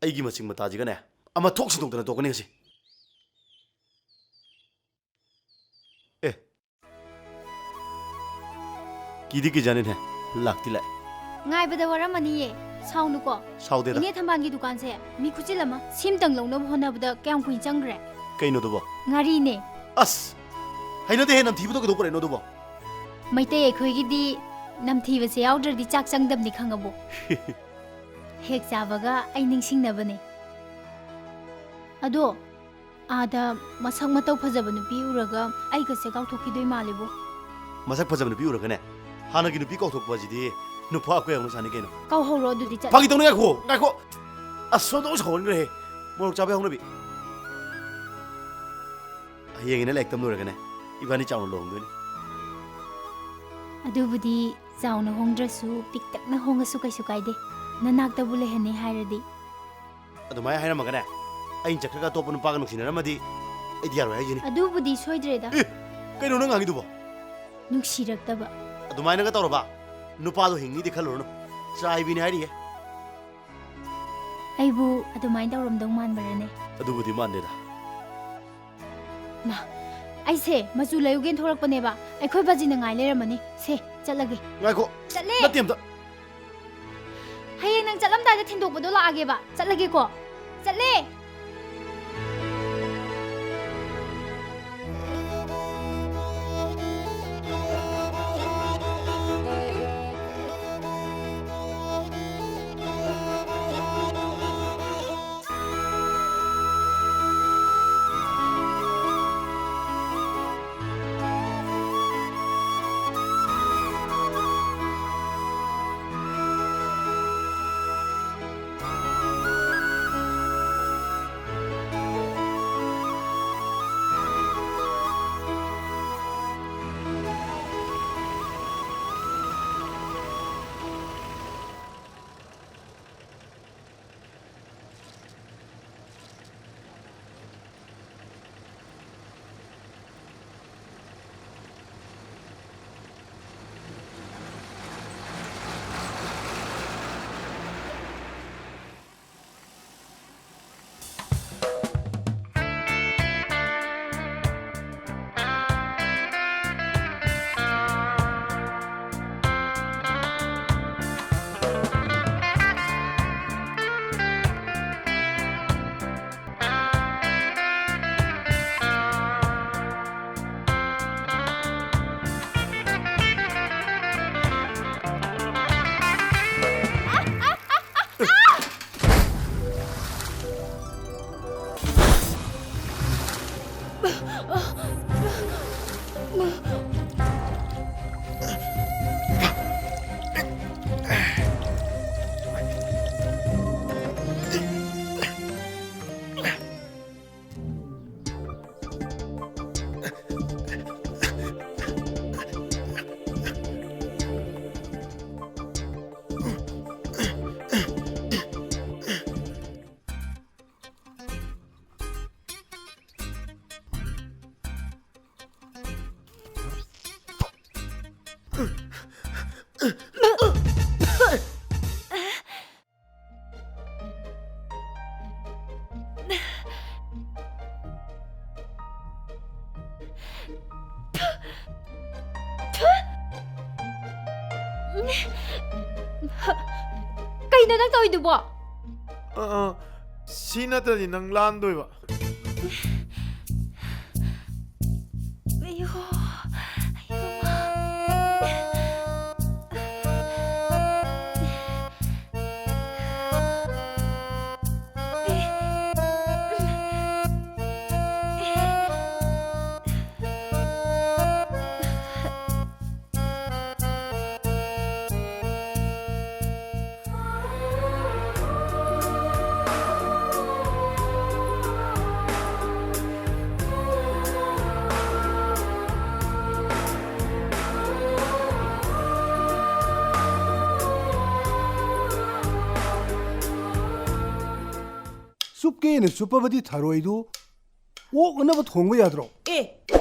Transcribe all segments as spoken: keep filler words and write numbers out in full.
ꯑꯩꯒꯤ ꯃꯆꯤꯡ ꯃꯇꯥꯁꯤꯒꯅꯦ, ꯑꯃ ꯊꯣꯛ ꯁꯤꯟꯗꯣꯛꯇꯅ ꯇꯣꯛꯀꯅꯤ ꯉꯁꯤ꯫ ꯑꯦ, ꯀꯤꯗꯤ ꯀꯤꯖꯥꯅꯤꯅꯦ꯫ ꯂꯥꯛꯇꯤ ꯂꯥꯛꯑꯦ꯫ ꯉꯥꯏꯕꯗ ꯋꯥꯔꯝꯃꯅꯤꯌꯦ꯫ ꯁꯥꯎꯅꯨꯀꯣ꯫ ꯁꯥꯎꯗꯦꯗ꯫ ꯏꯅꯦ ꯊꯝꯕꯥꯜꯒꯤ ꯗꯨꯀꯥꯟꯁꯦ ꯃꯤ ꯈꯨꯠꯆꯤꯜ ꯑꯃ꯫ ꯁꯤꯝꯇꯪ ꯂꯧꯅꯕ ꯍꯣꯠꯅꯕꯗ ꯀꯌꯥꯝ ꯀꯨꯏꯅ ꯆꯪꯈ꯭ꯔꯦ? ꯀꯩꯅꯣꯗꯨꯕꯣ? ꯉꯥꯔꯤꯅꯦ꯫ ꯑꯁ! ꯍꯩꯅꯗꯦꯍꯦ, ꯅꯝꯊꯤꯕꯗꯣ ꯀꯩꯗꯧ ꯄꯨꯔꯛꯏꯅꯣ ꯑꯗꯨꯕꯣ? ꯃꯩꯇꯩ ꯑꯩꯈꯣꯏꯒꯤꯗꯤ ꯅꯝꯊꯤꯕꯁꯦ ꯌꯥꯎꯗ꯭ꯔꯗꯤ ꯆꯥꯛ ꯆꯪꯗꯕꯅꯤ, ꯈꯪꯉꯕꯣ? ꯍꯦꯛ ꯆꯥꯕꯒ ꯑꯩ ꯅꯤꯡꯁꯤꯡꯅꯕꯅꯦ꯫ ꯑꯗꯣ, ꯑꯥꯗ ꯃꯁꯛ ꯃꯇꯧ ꯐꯖꯕ ꯅꯨꯄꯤ ꯎꯔꯒ ꯑꯩꯒꯁꯦ ꯀꯥꯎꯊꯣꯛꯈꯤꯗꯣꯏ ꯃꯥꯜꯂꯤꯕꯣ꯫ ꯃꯁꯛ ꯐꯖꯕ ꯅꯨꯄꯤ ꯎꯔꯒꯅꯦ, ꯍꯥꯟꯅꯒꯤ ꯅꯨꯄꯤ ꯀꯥꯎꯊꯣꯛꯄ ꯑꯁꯤꯗꯤ ꯅꯨꯄꯥ ꯑꯩꯈꯣꯏ ꯍꯧꯅ ꯁꯥꯅꯤ ꯀꯩꯅꯣ꯫ ꯀꯥꯎꯍꯧꯔꯣ ꯑꯗꯨꯗꯤ, ꯆꯠ- ꯐꯥꯒꯤ ꯇꯧꯅꯤ, ꯉꯥꯏꯈꯣ, ꯉꯥꯏꯈꯣ꯫ ꯑꯁ, ꯁꯣꯝꯗ ꯑꯃꯨꯛ ꯁꯥꯎꯍꯟꯈ꯭ꯔꯦꯍꯦ꯫ ꯃꯣꯔꯣꯛ ꯆꯥꯕ ꯍꯧꯅꯕꯤ꯫ ꯍꯌꯦꯡ ꯏꯅ ꯂꯥꯏꯔꯤꯛ ꯇꯝ ꯂꯣꯏꯔꯒꯅꯦ, ꯏꯕꯥꯅꯤ ꯆꯥꯎꯅ ꯂꯨꯍꯣꯡꯗꯣꯏꯅꯤ꯫ ꯑꯗꯨꯕꯨꯗꯤ ꯆꯥꯎꯅ ꯍꯣꯡꯗ꯭ꯔꯁꯨ ꯄꯤꯛꯇꯛꯅ ꯍꯣꯡꯉꯁꯨ ꯀꯩꯁꯨ ꯀꯥꯏꯗꯦ, ꯅꯅꯥꯛꯇꯕꯨ ꯂꯩꯍꯟꯅꯤ ꯍꯥꯏꯔꯗꯤ꯫ ꯑꯗꯨꯃꯥꯏꯅ ꯍꯥꯏꯔꯝꯃꯒꯅꯦ, ꯑꯩꯅ ꯆꯠꯈ꯭ꯔꯒ ꯑꯇꯣꯞꯄ ꯅꯨꯄꯥꯒ ꯅꯨꯡꯁꯤꯅꯔꯝꯃꯗꯤ ꯑꯩꯗꯤ ꯌꯥꯔꯣꯏ ꯍꯥꯏꯁꯤꯅꯤ꯫ ꯑꯗꯨꯕꯨꯗꯤ ꯁꯣꯏꯗ꯭ꯔꯦꯗ꯫ ꯑꯦ, ꯀꯩꯅꯣ ꯅꯪ ꯉꯥꯡꯉꯤꯗꯨꯕꯣ? ꯅꯨꯡꯁꯤꯔꯛꯇꯕ꯫ ꯑꯗꯨꯃꯥꯏꯅꯒ ꯇꯧꯔꯕ, ꯅꯨꯄꯥꯗꯣ ꯍꯤꯡꯅꯤꯗꯤ ꯈꯜꯂꯨꯔꯅꯨ꯫ ꯆꯥꯏꯕꯤꯅꯤ ꯍꯥꯏꯔꯤꯌꯦ꯫ ꯑꯩꯕꯨ ꯑꯗꯨꯃꯥꯏꯅ ꯇꯧꯔꯝꯗꯧ ꯃꯥꯟꯕ꯭ꯔꯅꯦ? ꯑꯗꯨꯕꯨꯗꯤ ꯃꯥꯟꯗꯦꯗ꯫ ꯃꯥ, ꯑꯩꯁꯦ ꯃꯆꯨ ꯂꯩꯔꯨꯒꯦꯅ ꯊꯣꯛꯂꯛꯄꯅꯦꯕ꯫ ꯑꯩꯈꯣꯏ ꯕꯥꯖꯤꯅ ꯉꯥꯏ ꯂꯩꯔꯝꯃꯅꯤ꯫ ꯁꯦ, ꯆꯠꯂꯒꯦ꯫ ꯉꯥꯏꯈꯣ꯫ ꯆꯠꯂꯦ꯫ ꯅꯠꯇꯦ ꯑꯝꯇ꯫ ꯍꯌꯦꯡ ꯅꯪ ꯆꯠꯂꯝꯗꯥꯏꯗ ꯊꯤꯟꯗꯣꯛꯄꯗꯣ ꯂꯥꯛꯑꯒꯦꯕ꯫ ꯆꯠꯂꯒꯦꯀꯣ꯫ ꯆꯠꯂꯦ꯫ ꯀꯩꯅꯣ ꯅꯪ ꯇꯧꯔꯤꯗꯨꯕꯣ? ꯑ, ꯑ, ꯁꯤ ꯅꯠꯇ꯭ꯔꯗꯤ ꯅꯪ ꯂꯥꯟꯗꯣꯏꯕ꯫ ꯑꯌꯣ, ꯑꯌꯣ꯫ ꯆꯨꯞꯀꯦꯅ ꯆꯨꯞꯄꯕꯗꯤ ꯊꯔꯣꯏꯗꯨ ꯑꯣꯛꯅꯅꯕ ꯊꯣꯡꯕ ꯌꯥꯗ꯭ꯔꯣ? ꯑꯦ,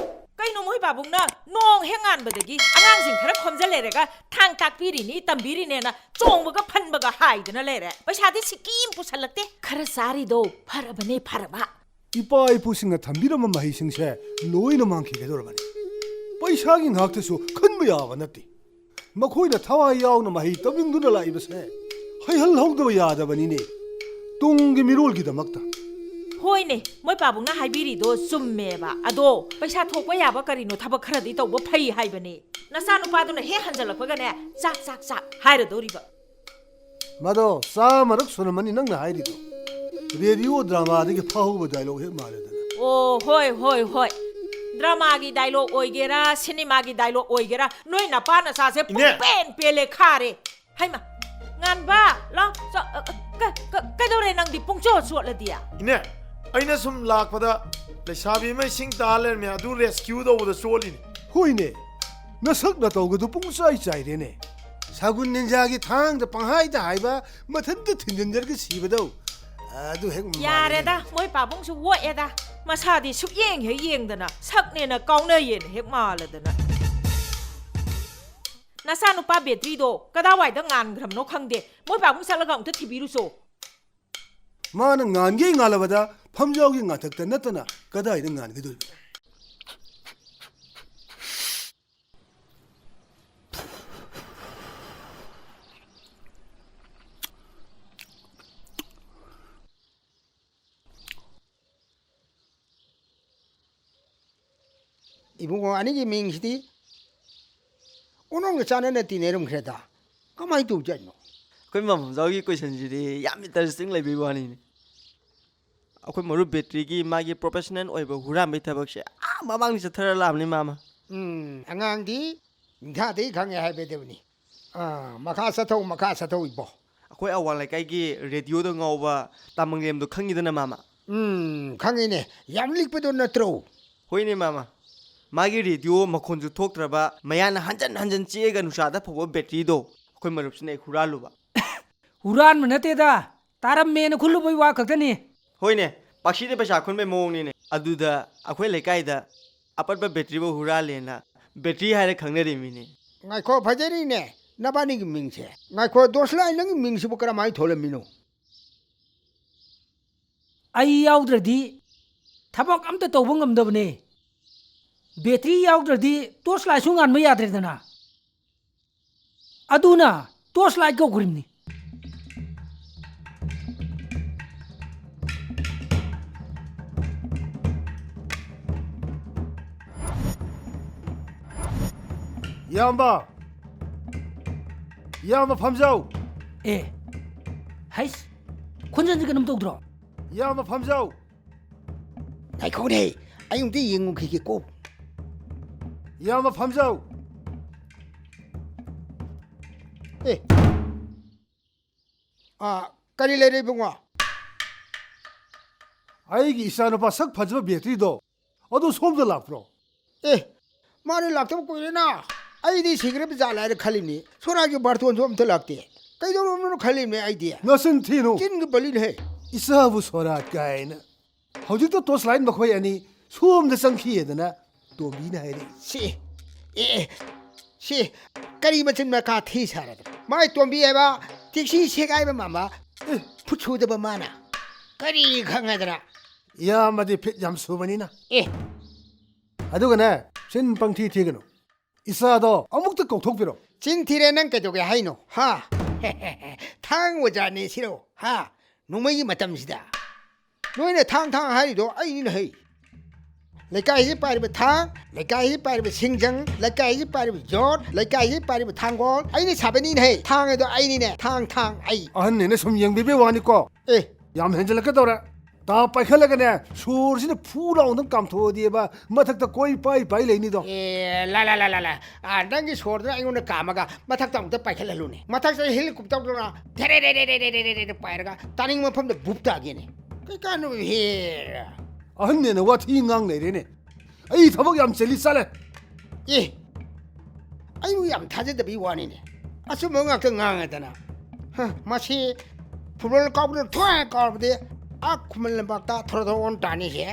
ꯀꯩꯅꯣ ꯃꯣꯏ ꯄꯥꯕꯨꯡꯅ ꯅꯣꯡ ꯍꯦꯛ ꯉꯥꯟꯕꯗꯒꯤ ꯑꯉꯥꯡꯁꯤꯡ ꯈꯔ ꯈꯣꯝꯖꯜ ꯂꯩꯔꯒ ꯊꯥꯡ ꯇꯥꯛꯄꯤꯔꯤꯅꯤ, ꯇꯝꯕꯤꯔꯤꯅꯦꯅ ꯆꯣꯡꯕꯒ ꯐꯟꯕꯒ ꯍꯥꯏꯗꯅ ꯂꯩꯔꯦ꯫ ꯄꯩꯁꯥꯗꯤ ꯁꯤꯀꯤ ꯑꯃ ꯄꯨꯁꯜꯂꯛꯇꯦ꯫ ꯈꯔ ꯆꯥꯔꯤꯗꯣ ꯐꯔꯕꯅꯦ, ꯐꯔꯕ꯫ ꯏꯄꯥ ꯏꯄꯨꯁꯤꯡꯅ ꯊꯝꯕꯤꯔꯝꯕ ꯃꯍꯩꯁꯤꯡꯁꯦ ꯂꯣꯏꯅ ꯃꯥꯡꯈꯤꯒꯗꯧꯔꯕꯅꯤ꯫ ꯄꯩꯁꯥꯒꯤ ꯉꯥꯛꯇꯁꯨ ꯈꯟꯕ ꯌꯥꯕ ꯅꯠꯇꯦ꯫ ꯃꯈꯣꯏꯅ ꯊꯋꯥꯏ ꯌꯥꯎꯅ ꯃꯍꯩ ꯇꯝꯅꯤꯡꯗꯨꯅ ꯂꯥꯛꯏꯕꯁꯦ ꯍꯩꯍꯜꯍꯧꯗꯕ ꯌꯥꯗꯕꯅꯤꯅꯦ, ꯇꯨꯡꯒꯤ ꯃꯤꯔꯣꯜꯒꯤꯗꯃꯛꯇ꯫ ꯍꯣꯏꯅꯦ, ꯃꯣꯏ ꯄꯥꯕꯨꯡꯅ ꯍꯥꯏꯕꯤꯔꯤꯗꯣ ꯆꯨꯝꯃꯦꯕ꯫ ꯑꯗꯣ ꯄꯩꯁꯥ ꯊꯣꯛꯄ ꯌꯥꯕ ꯀꯔꯤꯅꯣ ꯊꯕꯛ ꯈꯔꯗꯤ ꯇꯧꯕ ꯐꯩ ꯍꯥꯏꯕꯅꯦ꯫ ꯅꯆꯥꯅꯨꯄꯥꯗꯨꯅ ꯍꯦꯛ ꯍꯟꯖꯜꯂꯛꯄꯒꯅꯦ, "ꯆꯥꯛ, ꯆꯥꯛ, ꯆꯥꯛ" ꯍꯥꯏꯔꯗꯧꯔꯤꯕ꯫ ꯃꯗꯣ ꯆꯥꯝꯃꯔꯛ ꯁꯨꯔꯝꯃꯅꯤ ꯅꯪꯅ ꯍꯥꯏꯔꯤꯗꯣ꯫ ꯔꯦꯗꯤꯑꯣ ꯗ꯭ꯔꯃꯥꯗꯒꯤ ꯐꯥꯍꯧꯕ ꯗꯥꯏꯂꯣꯛ ꯍꯦꯛ ꯃꯥꯜꯂꯦꯗꯅ꯫ ꯑꯣ, ꯍꯣꯏ, ꯍꯣꯏ, ꯍꯣꯏ꯫ ꯗ꯭ꯔꯃꯥꯒꯤ ꯗꯥꯏꯂꯣꯛ ꯑꯣꯏꯒꯦꯔꯥ, ꯁꯤꯅꯦꯃꯥꯒꯤ ꯗꯥꯏꯂꯣꯛ ꯑꯣꯏꯒꯦꯔꯥ, ꯅꯣꯏ ꯅꯄꯥ ꯅꯆꯥꯁꯦ ꯏꯅꯦ! ꯄꯨꯡꯄꯦꯟ ꯄꯦꯜꯂꯦ, ꯈꯥꯔꯦ꯫ ꯍꯩꯃꯥ, ꯉꯥꯟꯕ, ꯂꯥꯎ, ꯆꯣ-, ꯑ, ꯑ, ꯀ-, ꯀ-, ꯀꯩꯗꯧꯔꯦ ꯅꯪꯗꯤ ꯄꯨꯡꯆꯣꯠ ꯆꯣꯠꯂꯗꯤ? ꯏꯅꯦ, ꯑꯩꯅ ꯁꯨꯝ ꯂꯥꯛꯄꯗ ꯂꯩꯁꯥꯕꯤ ꯑꯃ ꯏꯁꯤꯡ ꯇꯥ ꯂꯩꯔꯝꯃꯦ, ꯑꯗꯨ ꯔꯦꯁꯀ꯭ꯌꯨ ꯇꯧꯕꯗ ꯆꯣꯠꯂꯤꯅꯤ꯫ ꯍꯣꯏꯅꯦ, ꯅꯁꯛ ꯅꯇꯧꯒꯗꯨ ꯄꯨꯡꯆꯥꯏ ꯆꯥꯏꯔꯦꯅꯦ꯫ ꯁꯒꯨꯟ ꯅꯤꯟꯖꯥꯒꯤ ꯊꯥꯡꯗ ꯄꯪꯍꯥꯏꯗ ꯍꯥꯏꯕ, ꯃꯊꯟꯇ ꯊꯤꯟꯖꯤꯟꯖꯔꯒ ꯁꯤꯕꯗꯧ꯫ ꯑꯗꯨ ꯍꯦꯛ ꯃꯥꯜꯂꯦꯅꯦ꯫ ꯌꯥꯔꯦꯗ, ꯃꯣꯏ ꯄꯥꯕꯨꯡꯁꯨ ꯑꯣꯛꯑꯦꯗ꯫ ꯃꯁꯥꯗꯤ ꯁꯨꯛꯌꯦꯡ ꯍꯦꯛ ꯌꯦꯡꯗꯅ, ꯁꯛꯅꯦꯅ ꯀꯥꯎꯅꯩꯌꯦꯅ ꯍꯦꯛ ꯃꯥꯜꯂꯗꯅ꯫ ꯅꯆꯥꯅꯨꯄꯥ ꯕꯦꯇ꯭ꯔꯤꯗꯣ ꯀꯗꯥꯏꯋꯥꯏꯗ ꯉꯥꯟꯈ꯭ꯔꯕꯅꯣ ꯈꯪꯗꯦ꯫ ꯃꯣꯏ ꯄꯥꯕꯨꯡ ꯆꯠꯂꯒ ꯑꯃꯨꯛꯇ ꯊꯤꯕꯤꯔꯨꯆꯣ꯫ ꯃꯥꯅ ꯉꯥꯟꯒꯦ ꯉꯥꯜꯂꯕꯗ ꯐꯝꯖꯥꯎꯒꯤ ꯉꯥꯊꯛꯇ ꯅꯠꯇꯅ ꯀꯗꯥꯏꯗ ꯉꯥꯟꯒꯗꯣꯔꯤꯕꯅꯣ? ꯏꯕꯨꯡꯉꯣ ꯑꯅꯤꯒꯤ ꯃꯤꯡꯁꯤꯗꯤ ꯑꯣꯟꯊꯣꯛꯅ ꯆꯥꯟꯅꯅ ꯇꯤꯟꯅꯔꯝꯈ꯭ꯔꯦꯗ꯫ ꯀꯃꯥꯏꯅ ꯇꯧꯖꯥꯠꯅꯣ? ꯑꯩꯈꯣꯏ ꯃꯥꯝꯖꯥꯎꯒꯤ questionꯁꯤꯗꯤ ꯌꯥꯝ interesting ꯂꯩꯕꯩ ꯋꯥꯅꯤꯅꯦ꯫ ꯑꯩꯈꯣꯏ ꯃꯔꯨꯞ ꯕꯦꯇ꯭ꯔꯤꯒꯤ ꯃꯥꯒꯤ professional ꯑꯣꯏꯕ ꯍꯨꯔꯥꯟꯕꯒꯤ ꯊꯕꯛꯁꯦ ꯑꯥ ꯃꯃꯥꯡꯗ ꯆꯠꯊꯔ ꯂꯥꯛꯑꯕꯅꯤ, ꯃꯥꯃ꯫ ꯎꯝ, ꯑꯉꯥꯡꯗꯤ ꯅꯤꯡꯊꯥꯗꯒꯤ ꯈꯪꯉꯦ ꯍꯥꯏꯕꯗꯨꯅꯤ꯫ ꯑꯥ, ꯃꯈꯥ ꯆꯠꯊꯧ, ꯃꯈꯥ ꯆꯠꯊꯧ, ꯏꯕꯣ꯫ ꯑꯩꯈꯣꯏ ꯑꯋꯥꯡ ꯂꯩꯀꯥꯏꯒꯤ ꯔꯦꯗꯤꯑꯣꯗ ꯉꯥꯎꯕ ꯇꯥꯃꯪꯂꯦꯝꯗꯣ ꯈꯪꯉꯤꯗꯅ, ꯃꯥꯃ? ꯎꯝ, ꯈꯪꯉꯤꯅꯦ꯫ ꯌꯥꯝ ꯂꯤꯛꯄꯗꯣ ꯅꯠꯇ꯭ꯔꯣ? ꯍꯣꯏꯅꯦ, ꯃꯥꯃ꯫ ꯃꯥꯒꯤ ꯔꯦꯗꯤꯑꯣ ꯃꯈꯣꯟꯁꯨ ꯊꯣꯛꯇ꯭ꯔꯕ, ꯃꯌꯥꯅ ꯍꯟꯖꯟ ꯍꯟꯖꯟ ꯆꯤꯛꯑꯒ ꯅꯨꯡꯁꯥꯗ ꯐꯧꯕ ꯕꯦꯇ꯭ꯔꯤꯗꯣ ꯑꯩꯈꯣꯏ ꯃꯔꯨꯞꯁꯤꯅ ꯍꯦꯛ ꯍꯨꯔꯥꯜꯂꯨꯕ꯫ ꯍꯨꯔꯥꯟꯕ ꯅꯠꯇꯦꯗ, ꯇꯥꯔꯝꯃꯦꯅ ꯈꯨꯜꯂꯨꯕꯩ ꯋꯥ ꯈꯛꯇꯅꯤ꯫ ꯍꯣꯏꯅꯦ, ꯄꯥꯛꯁꯤꯅ ꯄꯩꯁꯥ ꯈꯨꯟꯕꯩ ꯃꯑꯣꯡꯅꯤꯅꯦ꯫ ꯑꯗꯨꯗ ꯑꯩꯈꯣꯏ ꯂꯩꯀꯥꯏꯗ ꯑꯄꯠꯄ ꯕꯦꯇ꯭ꯔꯤꯕꯨ ꯍꯨꯔꯥꯜꯂꯦꯅ ꯕꯦꯇ꯭ꯔꯤ ꯍꯥꯏꯔ ꯈꯪꯅꯔꯤꯃꯤꯅꯦ꯫ ꯉꯥꯏꯈꯣ, ꯐꯖꯔꯤꯅꯦ ꯅꯕꯥꯅꯤꯒꯤ ꯃꯤꯡꯁꯦ꯫ ꯉꯥꯏꯈꯣ, ꯗꯣꯁꯂꯥꯏ, ꯅꯪꯒꯤ ꯃꯤꯡꯁꯤꯕꯨ ꯀꯔꯝꯍꯥꯏꯅ ꯊꯣꯜꯂꯝꯃꯤꯅꯣ? ꯑꯩ ꯌꯥꯎꯗ꯭ꯔꯗꯤ ꯊꯕꯛ ꯑꯝꯇ ꯇꯧꯕ ꯉꯝꯗꯕꯅꯦ꯫ ꯕꯦꯇ꯭ꯔꯤ ꯌꯥꯎꯗ꯭ꯔꯗꯤ ꯇꯣꯔꯆ ꯂꯥꯏꯠꯁꯨ ꯉꯥꯟꯕ ꯌꯥꯗ꯭ꯔꯦꯗꯅ꯫ ꯑꯗꯨꯅ ꯇꯣꯔꯆ ꯂꯥꯏꯠ ꯀꯧꯈ꯭ꯔꯤꯕꯅꯤ꯫ ꯏꯌꯥꯝꯕ! ꯏꯌꯥꯝꯕ ꯐꯝꯖꯥꯎ! ꯑꯦ, ꯍꯩꯁ, ꯈꯣꯟꯖꯦꯜꯁꯦ ꯀꯩꯅꯣꯝ ꯇꯧꯗ꯭ꯔꯣ? ꯏꯌꯥꯝꯕ ꯐꯝꯖꯥꯎ! ꯉꯥꯏꯈꯣꯅꯦ, ꯑꯩ ꯑꯃꯨꯛꯇ ꯌꯦꯡꯉꯨꯈꯤꯒꯦꯀꯣ꯫ ꯏꯌꯥꯝꯕ ꯐꯝꯖꯥꯎ! ꯑꯦ, ꯑꯥ, ꯀꯔꯤ ꯂꯩꯔꯦ, ꯏꯕꯨꯡꯉꯣ? ꯑꯩꯒꯤ ꯏꯆꯥꯅꯨꯄꯥ ꯁꯛ ꯐꯖꯕ ꯕꯦꯇ꯭ꯔꯤꯗꯣ, ꯑꯗꯨ ꯁꯣꯝꯗ ꯂꯥꯛꯄ꯭ꯔꯣ? ꯑꯦ, ꯃꯥꯗꯤ ꯂꯥꯛꯇꯕ ꯀꯨꯏꯔꯦꯅ꯫ ꯑꯩꯗꯤ ꯁꯤꯈ꯭ꯔꯕ ꯖꯥꯠꯂ ꯍꯥꯏꯅ ꯈꯜꯂꯤꯕꯅꯤ꯫ ꯁꯣꯅꯥꯒꯤ ꯕꯥꯔꯇꯣꯟꯁꯨ ꯑꯝꯇ ꯂꯥꯛꯇꯦ꯫ ꯀꯩꯗꯧꯔꯕꯅꯣ ꯈꯜꯂꯤꯕꯅꯤ ꯑꯩꯗꯤ꯫ ꯅꯆꯤꯟ ꯊꯤꯅꯨ꯫ ꯆꯤꯟꯒ ꯄꯜꯂꯤꯅꯦꯍꯦ꯫ ꯏꯆꯥꯕꯨ ꯁꯣꯔꯥꯠ ꯀꯥꯏꯅ꯫ ꯍꯧꯖꯤꯛꯇ ꯇꯣꯔꯆ ꯂꯥꯏꯠ ꯃꯈꯣꯏ ꯑꯅꯤ ꯁꯣꯝꯗ ꯆꯪꯈꯤꯑꯗꯅ ꯇꯣꯝꯕꯤꯅ ꯍꯥꯏꯔꯛꯏ꯫ ꯁꯤ, ꯑꯦ, ꯑꯦ, ꯁꯤ ꯀꯔꯤ ꯃꯆꯤꯟ ꯃꯀꯥ ꯊꯤ ꯁꯥꯔꯗꯅ? ꯃꯥꯏ ꯇꯣꯝꯕꯤ ꯍꯥꯏꯕ ꯇꯦꯛꯁꯤ ꯁꯦꯒꯥꯏꯕ ꯃꯥꯟꯕ, ꯎꯝ, ꯈꯨꯠ ꯁꯨꯗꯕ ꯃꯥꯅ ꯀꯔꯤ ꯈꯪꯉꯗꯅ? ꯏꯌꯥꯝꯕꯗꯤ ꯐꯤꯠ ꯌꯥꯝ ꯁꯨꯕꯅꯤꯅ꯫ ꯑꯦ꯫ ꯑꯗꯨꯒꯅꯦ, ꯆꯤꯟ ꯄꯪꯊꯤ ꯊꯤꯒꯅꯨ꯫ ꯏꯆꯥꯗꯣ ꯑꯃꯨꯛꯇ ꯀꯧꯊꯣꯛꯄꯤꯔꯣ꯫ ꯆꯤꯟ ꯊꯤꯔꯦ ꯅꯪ ꯀꯩꯗꯧꯒꯦ ꯍꯥꯏꯅꯣ? ꯍꯥ? ꯊꯥꯡ ꯑꯣꯖꯥꯅꯦ ꯁꯤꯔꯣ? ꯍꯥ? ꯅꯣꯡꯃꯩꯒꯤ ꯃꯇꯝꯁꯤꯗ ꯅꯣꯏꯅ ꯊꯥꯡ ꯊꯥꯡ ꯍꯥꯏꯔꯤꯗꯣ ꯑꯩꯅꯤꯅ ꯍꯩ꯫ ꯂꯩꯀꯥꯏꯁꯤ ꯄꯥꯏꯔꯤꯕ ꯊꯥꯡ, ꯂꯩꯀꯥꯏꯁꯤ ꯄꯥꯏꯔꯤꯕ ꯁꯤꯡꯖꯪ, ꯂꯩꯀꯥꯏꯁꯤ ꯄꯥꯏꯔꯤꯕ ꯌꯣꯠ, ꯂꯩꯀꯥꯏꯁꯤ ꯄꯥꯏꯔꯤꯕ ꯊꯥꯡꯒꯣꯜ, ꯑꯩꯅ ꯁꯥꯕꯅꯤꯅꯦ ꯍꯩ꯫ ꯊꯥꯡ ꯍꯥꯏꯗꯣ ꯑꯩꯅꯤꯅꯦ, ꯊꯥꯡ, ꯊꯥꯡ, ꯑꯩ꯫ ꯑꯍꯟꯅꯤꯅ ꯁꯨꯝ ꯌꯦꯡꯕꯤꯕꯩ ꯋꯥꯅꯤꯀꯣ꯫ ꯑꯦ꯫ ꯌꯥꯝ ꯍꯦꯟꯖꯜꯂꯛꯀꯗꯧꯔꯦ꯫ ꯇꯥ ꯄꯥꯏꯈꯠꯂꯒꯅꯦ, ꯁꯣꯔꯁꯤꯅ ꯐꯨ ꯂꯥꯎꯅ ꯀꯥꯝꯊꯣꯛꯑꯗꯤꯕ, ꯃꯊꯛꯇ ꯀꯣꯏ ꯄꯥꯏ ꯄꯥꯏ ꯂꯩꯅꯤꯗꯣ꯫ ꯑꯦ, ꯂꯥ, ꯂꯥ, ꯂꯥ, ꯂꯥ, ꯂꯥ꯫ ꯑꯥ, ꯅꯪꯒꯤ ꯁꯣꯔꯗꯨꯅ ꯑꯩꯉꯣꯟꯗ ꯀꯥꯝꯃꯒ ꯃꯊꯛꯇ ꯑꯃꯨꯛꯇ ꯄꯥꯏꯈꯠꯍꯜꯂꯨꯅꯦ꯫ ꯃꯊꯛꯇ ꯍꯦꯂꯤꯀꯣꯞꯇꯔꯗꯧꯅ ꯊꯦꯔꯦ ꯔꯦ ꯔꯦ ꯔꯦ ꯔꯦ ꯔꯦ ꯔꯦ ꯔꯦ ꯄꯥꯏꯔꯒ ꯇꯥꯅꯤꯡꯕ ꯃꯐꯝꯗ ꯕꯨꯞ ꯇꯥꯒꯦꯅꯦ꯫ ꯀꯩ ꯀꯥꯟꯅꯕ ꯍꯦ? ꯑꯍꯟꯅꯦꯅ ꯋꯥꯊꯤ ꯉꯥꯡ ꯂꯩꯔꯦꯅꯦ꯫ ꯑꯩ ꯊꯕꯛ ꯌꯥꯝ ꯆꯤꯜꯂꯤ, ꯆꯠꯂꯦ꯫ ꯑꯦ, ꯑꯩꯕꯨ ꯌꯥꯝ ꯊꯥꯖꯗꯕꯒꯤ ꯋꯥꯅꯤꯅꯦ꯫ ꯑꯆꯨꯝꯕ ꯉꯥꯛꯇ ꯉꯥꯡꯉꯗꯅ꯫ ꯍ, ꯃꯁꯤ ꯐꯨꯠꯕꯣꯜ ꯀꯥꯎꯕꯗ ꯊꯣꯛꯑꯦ ꯀꯥꯎꯔꯕꯗꯤ ꯑꯥ ꯈꯨꯃꯟ ꯂꯝꯄꯥꯛꯇ ꯊꯣꯔꯣ ꯊꯣꯔꯣ ꯑꯣꯟ ꯇꯥꯅꯤꯁꯦ꯫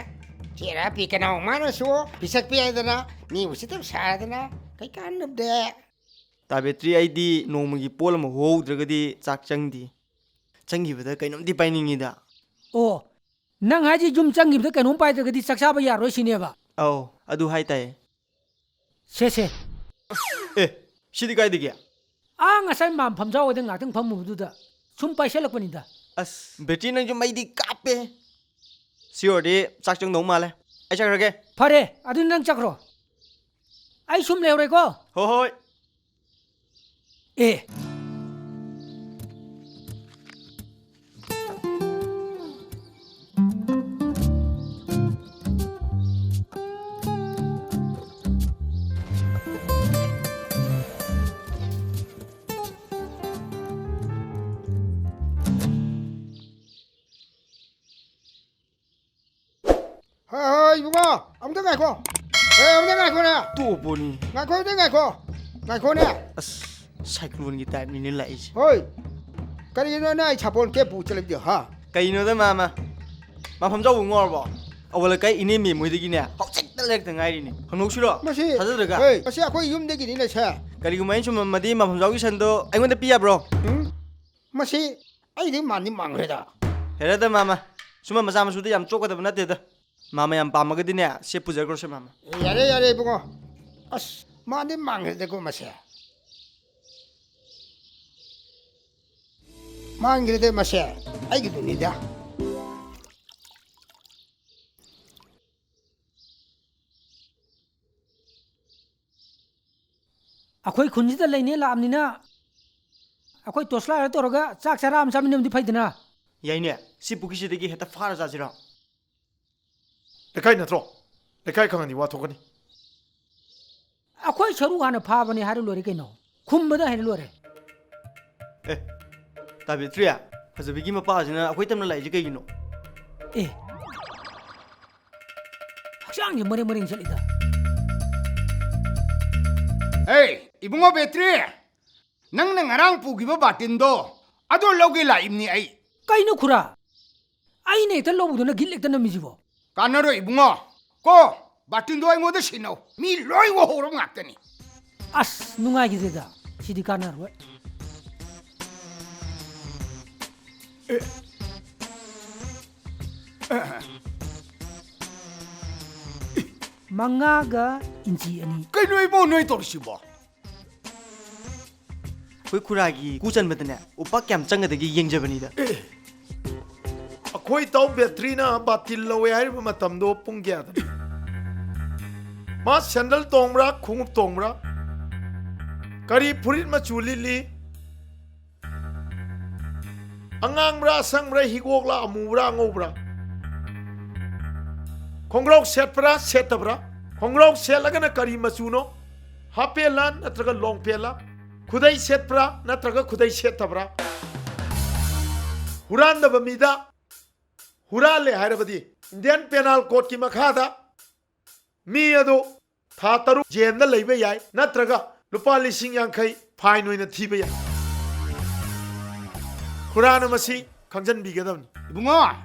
ꯆꯦꯔꯥ ꯄꯤ ꯀꯅꯥꯎ ꯃꯥꯅꯁꯨ ꯄꯤꯁꯛ ꯄꯤ ꯍꯥꯏꯗꯅ ꯃꯤ ꯎꯁꯤꯠꯇꯕ ꯁꯥꯗꯅ ꯀꯩ ꯀꯥꯟꯅꯕꯗ? ꯇꯥ ꯕꯦꯇ꯭ꯔꯤ, ꯑꯩꯗꯤ ꯅꯣꯡꯃꯒꯤ ꯄꯣꯠ ꯑꯃ ꯍꯧꯍꯧꯗ꯭ꯔꯒꯗꯤ ꯆꯥꯛ ꯆꯪꯗꯦ꯫ ꯆꯪꯈꯤꯕꯗ ꯀꯩꯅꯣꯝꯗꯤ ꯄꯥꯏꯅꯤꯡꯉꯤꯗ꯫ ꯑꯣ, ꯅꯪ ꯍꯥꯏꯁꯤ ꯌꯨꯝ ꯆꯪꯈꯤꯕꯗ ꯀꯩꯅꯣꯝ ꯄꯥꯏꯗ꯭ꯔꯒꯗꯤ ꯆꯥꯛ ꯆꯥꯕ ꯌꯥꯔꯣꯏ ꯁꯤꯅꯦꯕ? ꯑꯧ, ꯑꯗꯨ ꯍꯥꯏ ꯇꯥꯏꯌꯦ꯫ ꯁꯦ, ꯁꯦ꯫ ꯑꯦ, ꯁꯤꯗꯤ ꯀꯥꯏꯗꯒꯤ? ꯑꯥ, ꯉꯁꯥꯏ ꯃꯥꯝ ꯐꯝꯖꯥꯎ ꯍꯣꯏꯗ ꯉꯥꯛꯇꯪ ꯐꯝꯃꯨꯕꯗꯨꯗ ꯁꯨꯝ ꯄꯥꯏꯁꯜꯂꯛꯄꯅꯤꯗ꯫ ꯑꯁ, ꯕꯦꯇ꯭ꯔꯤ ꯅꯪꯁꯨ ꯃꯩꯗꯤ ꯀꯥꯞꯄꯦ꯫ ꯁꯤ ꯑꯣꯏꯔꯗꯤ ꯆꯥꯛ ꯆꯪꯗꯧ ꯃꯥꯜꯂꯦ꯫ ꯑꯩ ꯆꯠꯈ꯭ꯔꯒꯦ꯫ ꯐꯔꯦ, ꯑꯗꯨꯗꯤ ꯅꯪ ꯆꯠꯈ꯭ꯔꯣ꯫ ꯑꯩ ꯁꯨꯝ ꯂꯩꯍꯧꯔꯦꯀꯣ꯫ ꯍꯣꯏ, ꯍꯣꯏ꯫ ꯑꯦ꯫ ꯍꯣꯏ, ꯍꯣꯏ, ꯏꯕꯨꯡꯉꯣ, ꯑꯃꯨꯛꯇ ꯉꯥꯏꯈꯣ꯫ ꯍꯣꯏ, ꯑꯃꯨꯛꯇ ꯉꯥꯏꯈꯣꯅꯦ꯫ ꯇꯣꯛꯄꯅꯤ꯫ ꯉꯥꯏꯈꯣ, ꯑꯃꯨꯛꯇ ꯉꯥꯏꯈꯣ꯫ ꯉꯥꯏꯈꯣꯅꯦ꯫ ꯑꯁ, ꯁꯥꯏꯀ꯭ꯂꯣꯟꯒꯤ ꯇꯥꯏꯞꯅꯤꯅꯦ ꯂꯥꯛꯏꯁꯦ꯫ ꯍꯣꯏ, ꯀꯔꯤꯒꯤꯅꯣ ꯅꯪ ꯑꯩ ꯁꯥꯄꯣꯟ ꯀꯦꯞ ꯄꯨ ꯆꯠꯂꯤꯕꯗꯤ, ꯍꯥ? ꯀꯩꯅꯣꯗ, ꯃꯥꯃ? ꯃꯥꯐꯝ ꯆꯥꯎꯕ ꯉꯥꯎꯔꯕꯣ? ꯑꯋꯥ ꯂꯩꯀꯥꯏ ꯏꯅꯦ ꯃꯦꯝ ꯍꯣꯏꯗꯒꯤꯅꯦ ꯍꯧꯖꯤꯛ ꯂꯩꯔꯛꯇ ꯉꯥꯏꯔꯤꯅꯦ꯫ ꯍꯪꯗꯣꯛꯁꯤꯔꯣ? ꯃꯁꯤ ꯊꯥꯖꯗ꯭ꯔꯒ? ꯍꯣꯏ, ꯃꯁꯤ ꯑꯩꯈꯣꯏ ꯌꯨꯝꯗꯒꯤꯅꯤꯅꯦ ꯁꯦ꯫ ꯀꯔꯤꯒꯨꯝꯕ ꯑꯩꯅ ꯁꯨꯝꯃꯝꯃꯗꯤ ꯃꯐꯝꯖꯥꯎꯒꯤ ꯁꯟꯗꯣ ꯑꯩꯉꯣꯟꯗ ꯄꯤ ꯌꯥꯕ꯭ꯔꯣ? ꯎꯝ? ꯃꯁꯤ ꯑꯩꯗꯤ ꯃꯥꯟꯗꯤ ꯃꯥꯡꯈ꯭ꯔꯦꯗ꯫ ꯍꯦꯔꯥꯗ ꯃꯥꯃ, ꯁꯨꯝꯕ ꯃꯆꯥ ꯃꯁꯨꯗ ꯌꯥꯝ ꯆꯣꯞꯀꯗꯕ ꯅꯠꯇꯦꯗ꯫ ꯃꯥꯃ ꯌꯥꯝ ꯄꯥꯝꯃꯒꯗꯤꯅꯦ, ꯁꯦ ꯄꯨꯖꯈ꯭ꯔꯣꯁꯦ ꯃꯥꯃ꯫ ꯌꯥꯔꯦ, ꯌꯥꯔꯦ ꯏꯕꯨꯡꯉꯣ꯫ ꯑꯁ, ꯃꯥꯟꯗꯤ ꯃꯥꯡꯈ꯭ꯔꯦꯗꯀꯣ ꯃꯁꯦ꯫ ꯃꯥꯡꯈ꯭ꯔꯦꯗ ꯃꯁꯦ꯫ ꯑꯩꯒꯤꯗꯨꯅꯤꯗ꯫ ꯑꯩꯈꯣꯏ ꯈꯨꯟꯁꯤꯗ ꯂꯩꯅꯦ ꯂꯥꯛꯑꯕꯅꯤꯅ, ꯑꯩꯈꯣꯏ ꯇꯣꯁꯂꯥꯏꯔ ꯇꯧꯔꯒ ꯆꯥꯛ ꯆꯔꯥ ꯑꯃ ꯆꯥꯃꯤꯟꯅꯕꯗꯤ ꯐꯩꯗꯅ꯫ ꯌꯥꯏꯅꯦ, ꯁꯤ ꯄꯨꯈ꯭ꯔꯤꯁꯤꯗꯒꯤ ꯍꯦꯛꯇ ꯐꯥꯔ ꯆꯥꯁꯤꯔꯣ? ꯂꯩꯀꯥꯏ ꯅꯠꯇ꯭ꯔꯣ? ꯂꯩꯀꯥꯏ ꯈꯪꯉꯗꯤ ꯋꯥ ꯊꯣꯛꯀꯅꯤ꯫ ꯑꯩꯈꯣꯏ ꯁꯔꯨꯛ ꯍꯥꯟꯅ ꯐꯥꯕꯅꯦ ꯍꯥꯏꯔ ꯂꯣꯏꯔꯦ ꯀꯩꯅꯣ꯫ ꯈꯨꯝꯕꯗ ꯍꯥꯏꯔ ꯂꯣꯏꯔꯦ꯫ ꯑꯦ, ꯇꯥ ꯕꯦꯇ꯭ꯔꯤ, ꯐꯖꯕꯤꯒꯤ ꯃꯄꯥꯁꯤꯅ ꯑꯩꯈꯣꯏ ꯇꯝꯅ ꯂꯥꯛꯏꯁꯦ ꯀꯩꯒꯤꯅꯣ? ꯑꯦ, ꯍꯛꯆꯥꯡꯁꯦ ꯃꯔꯦꯡ ꯃꯔꯦꯡ ꯆꯠꯂꯤꯗ꯫ ꯑꯦ, ꯏꯕꯨꯡꯉꯣ ꯕꯦꯇ꯭ꯔꯤ, ꯅꯪꯅ ꯉꯔꯥꯡ ꯄꯨꯈꯤꯕ ꯕꯥꯇꯤꯟꯗꯣ, ꯑꯗꯣ ꯂꯧꯒꯦ ꯂꯥꯛꯏꯕꯅꯤ ꯑꯩ꯫ ꯀꯩꯅꯣ ꯈꯨꯔꯥ? ꯑꯩꯅ ꯍꯦꯛꯇ ꯂꯧꯕꯗꯨꯅ ꯒꯤꯠ ꯍꯦꯛꯇ ꯅꯝꯃꯤꯁꯤꯕꯣ? ꯀꯥꯟꯅꯔꯣꯏ ꯏꯕꯨꯡꯉꯣ꯫ ꯀꯣ, ꯕꯥꯇꯤꯟꯗꯣ ꯑꯩꯉꯣꯟꯗ ꯁꯤꯟꯅꯧ꯫ ꯃꯤ ꯂꯣꯏ ꯎꯍꯧꯔꯕ ꯉꯥꯛꯇꯅꯤ꯫ ꯑꯁ, ꯅꯨꯡꯉꯥꯏꯈꯤꯗꯦꯗ꯫ ꯁꯤꯗꯤ ꯀꯥꯟꯅꯔꯣꯏ꯫ ꯃꯉꯥꯒ ꯏꯟꯆꯤ ꯑꯅꯤ꯫ ꯀꯩꯅꯣ ꯏꯕꯨꯡꯉꯣ ꯅꯣꯏ ꯇꯧꯔꯤꯁꯤꯕꯣ? ꯑꯩꯈꯣꯏ ꯈꯨꯔꯥꯒꯤ ꯀꯨ ꯆꯟꯕꯗꯅꯦ, ꯎꯄꯥꯛ ꯀꯌꯥꯝ ꯆꯪꯒꯗꯒꯦ ꯌꯦꯡꯖꯕꯅꯤꯗ꯫ ꯑꯦ, ꯑꯩꯈꯣꯏ ꯏꯇꯥꯎ ꯕꯦꯇ꯭ꯔꯤꯅ ꯕꯥꯇꯤꯜ ꯂꯧꯋꯦ ꯍꯥꯏꯔꯤꯕ ꯃꯇꯝꯗꯣ ꯄꯨꯡ ꯀꯌꯥꯗꯅꯣ? ꯃꯥ ꯁꯦꯟꯗꯜ ꯇꯣꯡꯕ꯭ꯔꯥ, ꯈꯣꯡꯎꯞ ꯇꯣꯡꯕ꯭ꯔꯥ? ꯀꯔꯤ ꯐꯨꯔꯤꯠ ꯃꯆꯨ ꯂꯤꯠꯂꯤ? ꯑꯉꯥꯡꯕ꯭ꯔꯥ, ꯑꯁꯪꯕ꯭ꯔꯥ, ꯍꯤꯒꯣꯛꯂꯥ, ꯑꯃꯨꯕ꯭ꯔꯥ, ꯑꯉꯧꯕ꯭ꯔꯥ? ꯈꯣꯡꯒ꯭ꯔꯥꯎ ꯁꯦꯠꯄ꯭ꯔꯥ, ꯁꯦꯠꯇꯕ꯭ꯔꯥ? ꯈꯣꯡꯒ꯭ꯔꯥꯎ ꯁꯦꯠꯂꯒꯅ ꯀꯔꯤ ꯃꯆꯨꯅꯣ? ꯍꯥꯞ ꯄꯦꯟꯂꯥ ꯅꯠꯇ꯭ꯔꯒ ꯂꯣꯡ ꯄꯦꯟꯂꯥ? ꯈꯨꯗꯩ ꯁꯦꯠꯄ꯭ꯔꯥ ꯅꯠꯇ꯭ꯔꯒ ꯈꯨꯗꯩ ꯁꯦꯠꯇꯕ꯭ꯔꯥ? ꯍꯨꯔꯥꯟꯗꯕ ꯃꯤꯗ ꯍꯨꯔꯥꯜꯂꯦ ꯍꯥꯏꯔꯕꯗꯤ, ꯏꯟꯗꯤꯌꯟ ꯄꯦꯅꯥꯜ ꯀꯣꯗꯀꯤ ꯃꯈꯥꯗ ꯃꯤ ꯑꯗꯨ ꯊꯥ ꯇꯔꯨꯛ ꯖꯦꯜꯗ ꯂꯩꯕ ꯌꯥꯏ, ꯅꯠꯇ꯭ꯔꯒ ꯂꯨꯄꯥ ꯂꯤꯁꯤꯡ ꯌꯥꯡꯈꯩ ꯐꯥꯏꯟ ꯑꯣꯏꯅ ꯊꯤꯕ ꯌꯥꯏ꯫ ꯈꯨꯔꯥꯅ ꯃꯁꯤ ꯈꯪꯖꯟꯕꯤꯒꯗꯕꯅꯤ꯫ ꯏꯕꯨꯡꯉꯣ,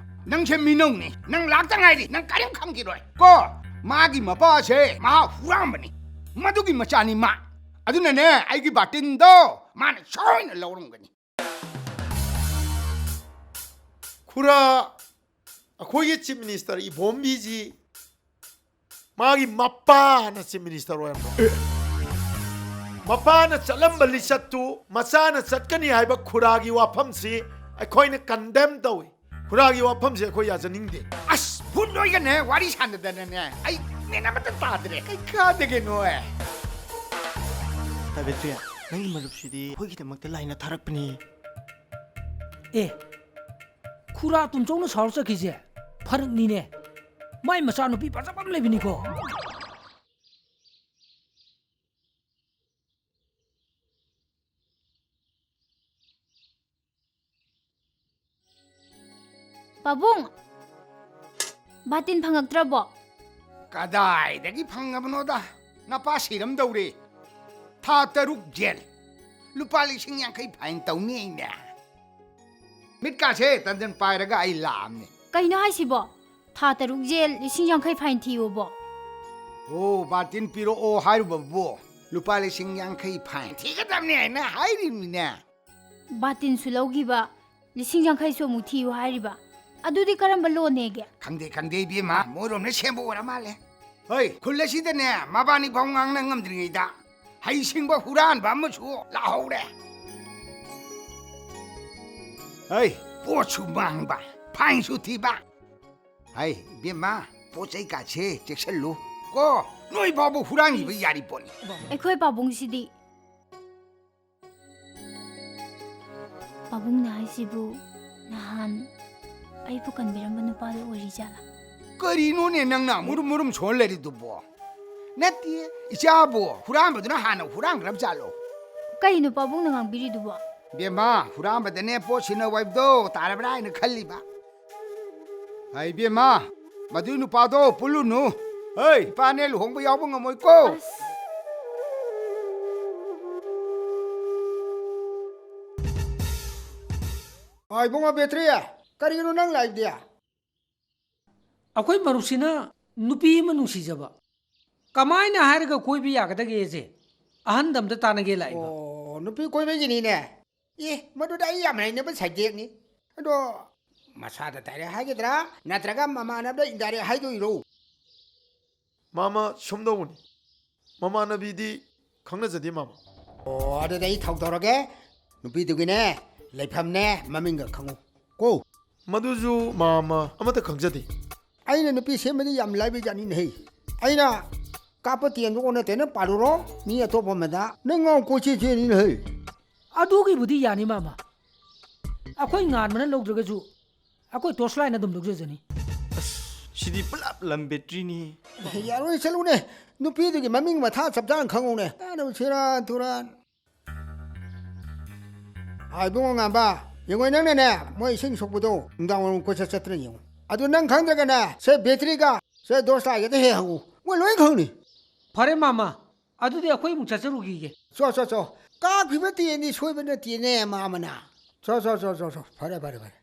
ꯅꯪꯁꯦ ꯃꯤꯅꯧꯅꯤ꯫ ꯅꯪ ꯂꯥꯛꯇ ꯉꯥꯏꯔꯤ꯫ ꯅꯪ ꯀꯔꯤꯝ ꯈꯪꯈꯤꯔꯣꯏ꯫ ꯀꯣ, ꯃꯥꯒꯤ ꯃꯄꯥꯁꯦ ꯃꯍꯥ ꯍꯨꯔꯥꯟꯕꯅꯤ꯫ ꯃꯗꯨꯒꯤ ꯃꯆꯥꯅꯤ ꯃꯥ꯫ ꯑꯗꯨꯅꯅꯦ, ꯑꯩꯒꯤ ꯕꯥꯇꯤꯟꯗꯣ ꯃꯥꯅ ꯁꯣꯏꯅ ꯂꯧꯔꯝꯒꯅꯤ꯫ ꯈꯨꯔꯥ, ꯑꯩꯈꯣꯏꯒꯤ Chief Minister ꯏꯕꯣꯝꯕꯤꯁꯤ ꯃꯥꯒꯤ ꯃꯄꯥꯅ Chief Minister ꯑꯣꯏꯔꯝꯕ꯫ ꯃꯄꯥꯅ ꯆꯠꯂꯝꯕ ꯂꯤꯆꯠꯇꯨ ꯃꯆꯥꯅ ꯆꯠꯀꯅꯤ ꯍꯥꯏꯕ ꯈꯨꯔꯥꯒꯤ ꯋꯥꯐꯝꯁꯤ ꯑꯩꯈꯣꯏꯅ condemn ꯇꯧꯏ꯫ ꯈꯨꯔꯥꯒꯤ ꯋꯥꯐꯝꯁꯤ ꯑꯩꯈꯣꯏ ꯌꯥꯖꯅꯤꯡꯗꯦ꯫ ꯑꯁ, ꯚꯨꯠ ꯅꯣꯏꯒꯅꯦ ꯋꯥꯔꯤ ꯁꯥꯟꯅꯗꯅꯅꯦ ꯑꯩ ꯃꯦꯟ ꯑꯃꯠꯇ ꯇꯥꯗ꯭ꯔꯦ꯫ ꯀꯩ ꯀꯥꯗꯒꯦ ꯅꯣꯏ? ꯁꯥꯕꯤꯇ꯭ꯔꯤ, ꯅꯪꯒꯤ ꯃꯔꯨꯞꯁꯤꯗꯤ ꯑꯩꯈꯣꯏꯒꯤꯗꯃꯛꯇ ꯂꯥꯏꯅ ꯊꯥꯔꯛꯄꯅꯤ꯫ ꯑꯦ, ꯈꯨꯔꯥ ꯇꯨꯝꯆꯧꯅ ꯁꯥꯎꯔ ꯆꯠꯈꯤꯁꯦ ꯐꯔꯛꯅꯤꯅꯦ꯫ ꯃꯥꯏ ꯃꯆꯥꯅꯨꯄꯤ ꯐꯖꯕ ꯑꯃ ꯂꯩꯕꯅꯤꯀꯣ꯫ ꯄꯥꯕꯨꯡ, ꯕꯥꯇꯤꯟ ꯐꯪꯉꯛꯇ꯭ꯔꯕꯣ? ꯀꯗꯥꯏꯗꯒꯤ ꯐꯪꯉꯕꯅꯣꯗ? ꯅꯄꯥ ꯁꯤꯔꯝꯗꯧꯔꯦ꯫ ꯊꯥ ꯇꯔꯨꯛ ꯖꯦꯜ, ꯂꯨꯄꯥ ꯂꯤꯁꯤꯡ ꯌꯥꯡꯈꯩ ꯐꯥꯏꯟ ꯇꯧꯅꯤ ꯑꯩꯅꯦ꯫ ꯃꯤꯠꯀꯥꯁꯦ ꯇꯟꯖꯟ ꯄꯥꯏꯔꯒ ꯑꯩ ꯂꯥꯛꯑꯝꯅꯦ꯫ ꯀꯩꯅꯣ ꯍꯥꯏꯁꯤꯕꯣ? ꯊꯥ ꯇꯔꯨꯛ ꯖꯦꯜ, ꯂꯤꯁꯤꯡ ꯌꯥꯡꯈꯩ ꯐꯥꯏꯟ ꯊꯤꯌꯣꯕꯣ? ꯑꯣ, ꯕꯥꯇꯤꯟ ꯄꯤꯔꯛꯑꯣ ꯍꯥꯏꯔꯨꯕꯕꯨ ꯂꯨꯄꯥ ꯂꯤꯁꯤꯡ ꯌꯥꯡꯈꯩ ꯐꯥꯏꯟ ꯊꯤꯒꯗꯕꯅꯦ ꯍꯥꯏꯅ ꯍꯥꯏꯔꯤꯕꯅꯤꯅꯦ꯫ ꯕꯥꯇꯤꯟꯁꯨ ꯂꯧꯈꯤꯕ, ꯂꯤꯁꯤꯡ ꯌꯥꯡꯈꯩꯁꯨ ꯑꯃꯨꯛ ꯊꯤꯌꯨ ꯍꯥꯏꯔꯤꯕ꯫ ꯑꯗꯨꯗꯤ ꯀꯔꯝꯕ ꯂꯣꯟꯅꯦꯒꯦ? ꯈꯪꯗꯦ, ꯈꯪꯗꯦ ꯏꯕꯦꯝꯃ, ꯃꯣꯏꯔꯣꯝꯅ ꯁꯦꯝꯕ ꯑꯣꯏꯔ ꯃꯥꯜꯂꯦ꯫ ꯍꯣꯏ, ꯈꯨꯜ ꯑꯁꯤꯗꯅꯦ ꯃꯕꯥꯅꯤ ꯐꯥꯎ ꯉꯥꯡꯅ ꯉꯝꯗ꯭ꯔꯤꯉꯩꯗ ꯍꯩꯁꯤꯡꯕ ꯍꯨꯔꯥꯟꯕ ꯑꯃꯁꯨ ꯂꯥꯛꯍꯧꯔꯦ꯫ ꯍꯩ, ꯄꯣꯠꯁꯨ ꯃꯥꯡꯕ, ꯐꯥꯏꯟꯁꯨ ꯊꯤꯕ꯫ ꯍꯩ, ꯏꯕꯦꯝꯃ, ꯄꯣꯠ ꯆꯩ ꯀꯥꯁꯦ ꯆꯦꯛꯁꯜꯂꯨ ꯀꯣ, ꯅꯣꯏ ꯐꯥꯎꯕ ꯍꯨꯔꯥꯟꯈꯤꯕ ꯌꯥꯔꯤ ꯄꯣꯠꯅꯤ꯫ ꯑꯩꯈꯣꯏ ꯄꯥꯕꯨꯡꯁꯤꯗꯤ꯫ ꯄꯥꯕꯨꯡꯅ ꯍꯥꯏꯁꯤꯕꯨ ꯅꯍꯥꯟ ꯑꯩꯕꯨ ꯀꯟꯕꯤꯔꯝꯕ ꯅꯨꯄꯥꯗꯣ ꯑꯣꯏꯔꯤꯖꯥꯠꯂꯥ? ꯀꯔꯤꯅꯣꯅꯦ ꯅꯪꯅ ꯃꯨꯔꯨꯝ ꯃꯨꯔꯨꯝ ꯁꯣꯟ ꯂꯩꯔꯤꯗꯨꯕꯣ? ꯅꯠꯇꯦ, ꯏꯆꯥꯕꯨ ꯍꯨꯔꯥꯟꯕꯗꯨꯅ ꯍꯥꯟꯅ ꯍꯨꯔꯥꯟꯈ꯭ꯔꯕ ꯖꯥꯠꯂꯣ? ꯀꯩꯅꯣ ꯄꯥꯕꯨꯡꯅ ꯉꯥꯡꯕꯤꯔꯤꯗꯨꯕꯣ? ꯕꯦꯝꯃ, ꯍꯨꯔꯥꯟꯕꯗꯅꯦ ꯄꯣꯠ ꯁꯤꯟꯅꯧ ꯍꯥꯏꯕꯗꯣ ꯇꯥꯔꯕ꯭ꯔꯥ ꯍꯥꯏꯅ ꯈꯜꯂꯤꯕ꯫ ꯍꯥꯏ ꯏꯕꯦꯝꯃ, ꯃꯗꯨꯏ ꯅꯨꯄꯥꯗꯣ ꯄꯨꯜꯂꯨꯅꯨ꯫ ꯍꯩ, ꯏꯄꯥꯅꯦ ꯂꯨꯍꯣꯡꯕ ꯌꯥꯎꯕ ꯉꯝꯃꯣꯏꯀꯣ꯫ ꯑꯁ꯫ ꯑ, ꯏꯕꯨꯡꯉꯣ ꯕꯦꯇ꯭ꯔꯤ, ꯀꯔꯤꯒꯤꯅꯣ ꯅꯪ ꯂꯥꯛꯏꯗꯤ? ꯑꯩꯈꯣꯏ ꯃꯔꯨꯞꯁꯤꯅ ꯅꯨꯄꯤ ꯑꯃ ꯅꯨꯡꯁꯤꯖꯕ ꯀꯃꯥꯏꯅ ꯍꯥꯏꯔꯒ ꯀꯣꯏꯕ ꯌꯥꯒꯗꯒꯦꯁꯦ ꯑꯍꯟꯗ ꯑꯝꯇ ꯇꯥꯟꯅꯒꯦ ꯂꯥꯛꯏꯕ꯫ ꯑꯣ, ꯅꯨꯄꯤ ꯀꯣꯏꯕꯒꯤꯅꯤꯅꯦ꯫ ꯑꯦ, ꯃꯗꯨꯗ ꯑꯩ ꯌꯥꯝ ꯍꯩꯅꯕ subjectꯅꯤ꯫ ꯑꯗꯣ ꯃꯁꯥꯗ direct ꯍꯥꯏꯒꯗ꯭ꯔꯥ, ꯅꯠꯇ꯭ꯔꯒ ꯃꯃꯥꯟꯅꯕꯗ indirect ꯍꯥꯏꯗꯣꯏꯔꯣ? ꯃꯥꯃ, ꯁꯨꯝ ꯇꯧꯕꯅꯤ꯫ ꯃꯃꯥꯟꯅꯕꯤꯗꯤ ꯈꯪꯅꯖꯗꯦ, ꯃꯥꯃ꯫ ꯑꯣ, ꯑꯗꯨꯗꯤ ꯑꯩ ꯊꯧ ꯇꯧꯔꯒꯦ꯫ ꯅꯨꯄꯤꯗꯨꯒꯤꯅꯦ, ꯂꯩꯐꯝꯅꯦ, ꯃꯃꯤꯡꯒ ꯈꯪꯉꯨ ꯀꯣ꯫ ꯃꯗꯨꯁꯨ, ꯃꯥꯃ, ꯑꯃꯠꯇ ꯈꯪꯖꯗꯦ꯫ ꯑꯩꯅ ꯅꯨꯄꯤ ꯁꯦꯝꯕꯗꯤ ꯌꯥꯝ ꯂꯥꯏꯕ ꯖꯥꯠꯅꯤꯅꯦꯍꯦ꯫ ꯑꯩꯅ ꯀꯥꯞꯄ ꯇꯦꯟꯗꯨ ꯑꯣꯟꯅ ꯇꯩꯅ ꯄꯥꯜꯂꯨꯔꯣ, ꯃꯤ ꯑꯇꯣꯞꯄ ꯑꯃꯗ ꯅꯪ ꯉꯥꯎ ꯀꯣꯏꯆꯦꯟ ꯆꯦꯟꯅꯤꯅꯦꯍꯦ꯫ ꯑꯗꯨꯒꯤꯕꯨꯗꯤ ꯌꯥꯅꯤ, ꯃꯥꯃ꯫ ꯑꯩꯈꯣꯏ ꯉꯥꯟꯕꯅ ꯂꯧꯗ꯭ꯔꯒꯁꯨ ꯑꯩꯈꯣꯏ torch lightꯅ ꯑꯗꯨꯝ ꯂꯧꯖꯖꯅꯤ꯫ ꯑꯁ, ꯁꯤꯗꯤ ꯄꯨꯂꯞ ꯂꯝ batteryꯅꯤ꯫ ꯌꯥꯔꯣꯏ, ꯆꯠꯂꯨꯅꯦ꯫ ꯅꯨꯄꯤꯗꯨꯒꯤ ꯃꯃꯤꯡ ꯃꯊꯥ ꯆꯞ ꯆꯥꯅ ꯈꯪꯉꯨꯅꯦ꯫ ꯀꯥꯟꯅꯕ ꯁꯦꯔꯥꯟ ꯇꯨꯔꯥꯟ꯫ ꯑꯥ, ꯏꯕꯨꯡꯉꯣ ꯉꯥꯟꯕ, ꯌꯦꯡꯉꯣ ꯅꯪꯅꯅꯦ, ꯃꯣꯏ ꯏꯁꯤꯡ ꯁꯣꯛꯄꯗꯣ ꯅꯨꯡꯗꯥꯡ ꯋꯥꯏꯔꯝ ꯀꯣꯏꯆꯠ ꯆꯠꯇꯅ ꯌꯦꯡꯉꯣ꯫ ꯑꯗꯨ ꯅꯪ ꯈꯪꯗ꯭ꯔꯒꯅꯦ, ꯁꯦ batteryꯒ ꯁꯦ torch lightꯒꯗ ꯍꯦꯛ ꯍꯪꯉꯨ, ꯃꯣꯏ ꯂꯣꯏ ꯈꯪꯅꯤ꯫ ꯐꯔꯦ ꯃꯥꯃ, ꯑꯗꯨꯗꯤ ꯑꯩꯈꯣꯏ ꯑꯃꯨꯛ ꯆꯠꯆꯔꯨꯈꯤꯒꯦ꯫ ꯆꯣ, ꯆꯣ, ꯆꯣ꯫ ꯀꯥꯞꯈꯤꯕ ꯇꯦꯟꯗꯤ ꯁꯣꯏꯕ ꯅꯠꯇꯦꯅꯦ, ꯃꯥꯃꯅ꯫ ꯆꯣ, ꯆꯣ, ꯆꯣ, ꯆꯣ, ꯆꯣ꯫ ꯐꯔꯦ, ꯐꯔꯦ, ꯐꯔꯦ꯫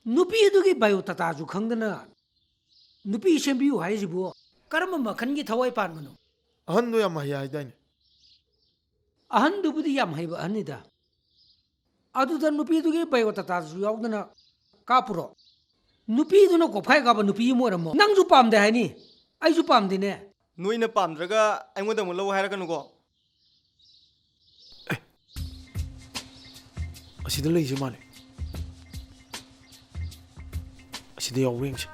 ꯅꯨꯄꯤ ꯑꯗꯨꯒꯤ biodatꯥꯁꯨ ꯈꯪꯗꯅ ꯅꯨꯄꯤ ꯁꯦꯝꯕꯤꯌꯨ ꯍꯥꯏꯁꯤꯕꯨ ꯀꯔꯝꯕ ꯃꯈꯜꯒꯤ ꯊꯋꯥꯏ ꯄꯥꯟꯕꯅꯣ? ꯑꯍꯟꯗꯣ ꯌꯥꯝ ꯍꯩ ꯍꯥꯏꯗꯥꯏꯅꯦ? ꯑꯍꯟꯗꯨꯕꯨꯗꯤ ꯌꯥꯝ ꯍꯩꯕ ꯑꯍꯟꯅꯤꯗ꯫ ꯑꯗꯨꯗ ꯅꯨꯄꯤꯗꯨꯒꯤ biodatꯥꯁꯨ ꯌꯥꯎꯗꯅ ꯀꯥꯞꯄꯨꯔꯣ? ꯅꯨꯄꯤꯗꯨꯅ ꯀꯣꯛꯐꯥꯏ ꯀꯥꯞꯄ ꯅꯨꯄꯤ ꯑꯃ ꯑꯣꯏꯔꯝꯃꯣ꯫ ꯅꯪꯁꯨ ꯄꯥꯝꯗꯦ ꯍꯥꯏꯅꯤ, ꯑꯩꯁꯨ ꯄꯥꯝꯗꯦꯅꯦ꯫ ꯅꯣꯏꯅ ꯄꯥꯝꯗ꯭ꯔꯒ ꯑꯩꯉꯣꯟꯗ ꯑꯃꯨꯛ ꯂꯧ ꯍꯥꯏꯔꯛꯀꯅꯨꯀꯣ꯫ ꯑꯦ, ꯑꯁꯤꯗ ꯂꯩꯁꯦ ꯃꯥꯜꯂꯦ꯫ ꯑꯁꯤꯗ ꯌꯥꯎꯕ꯭ꯔꯥ ꯌꯦꯡꯁꯦ꯫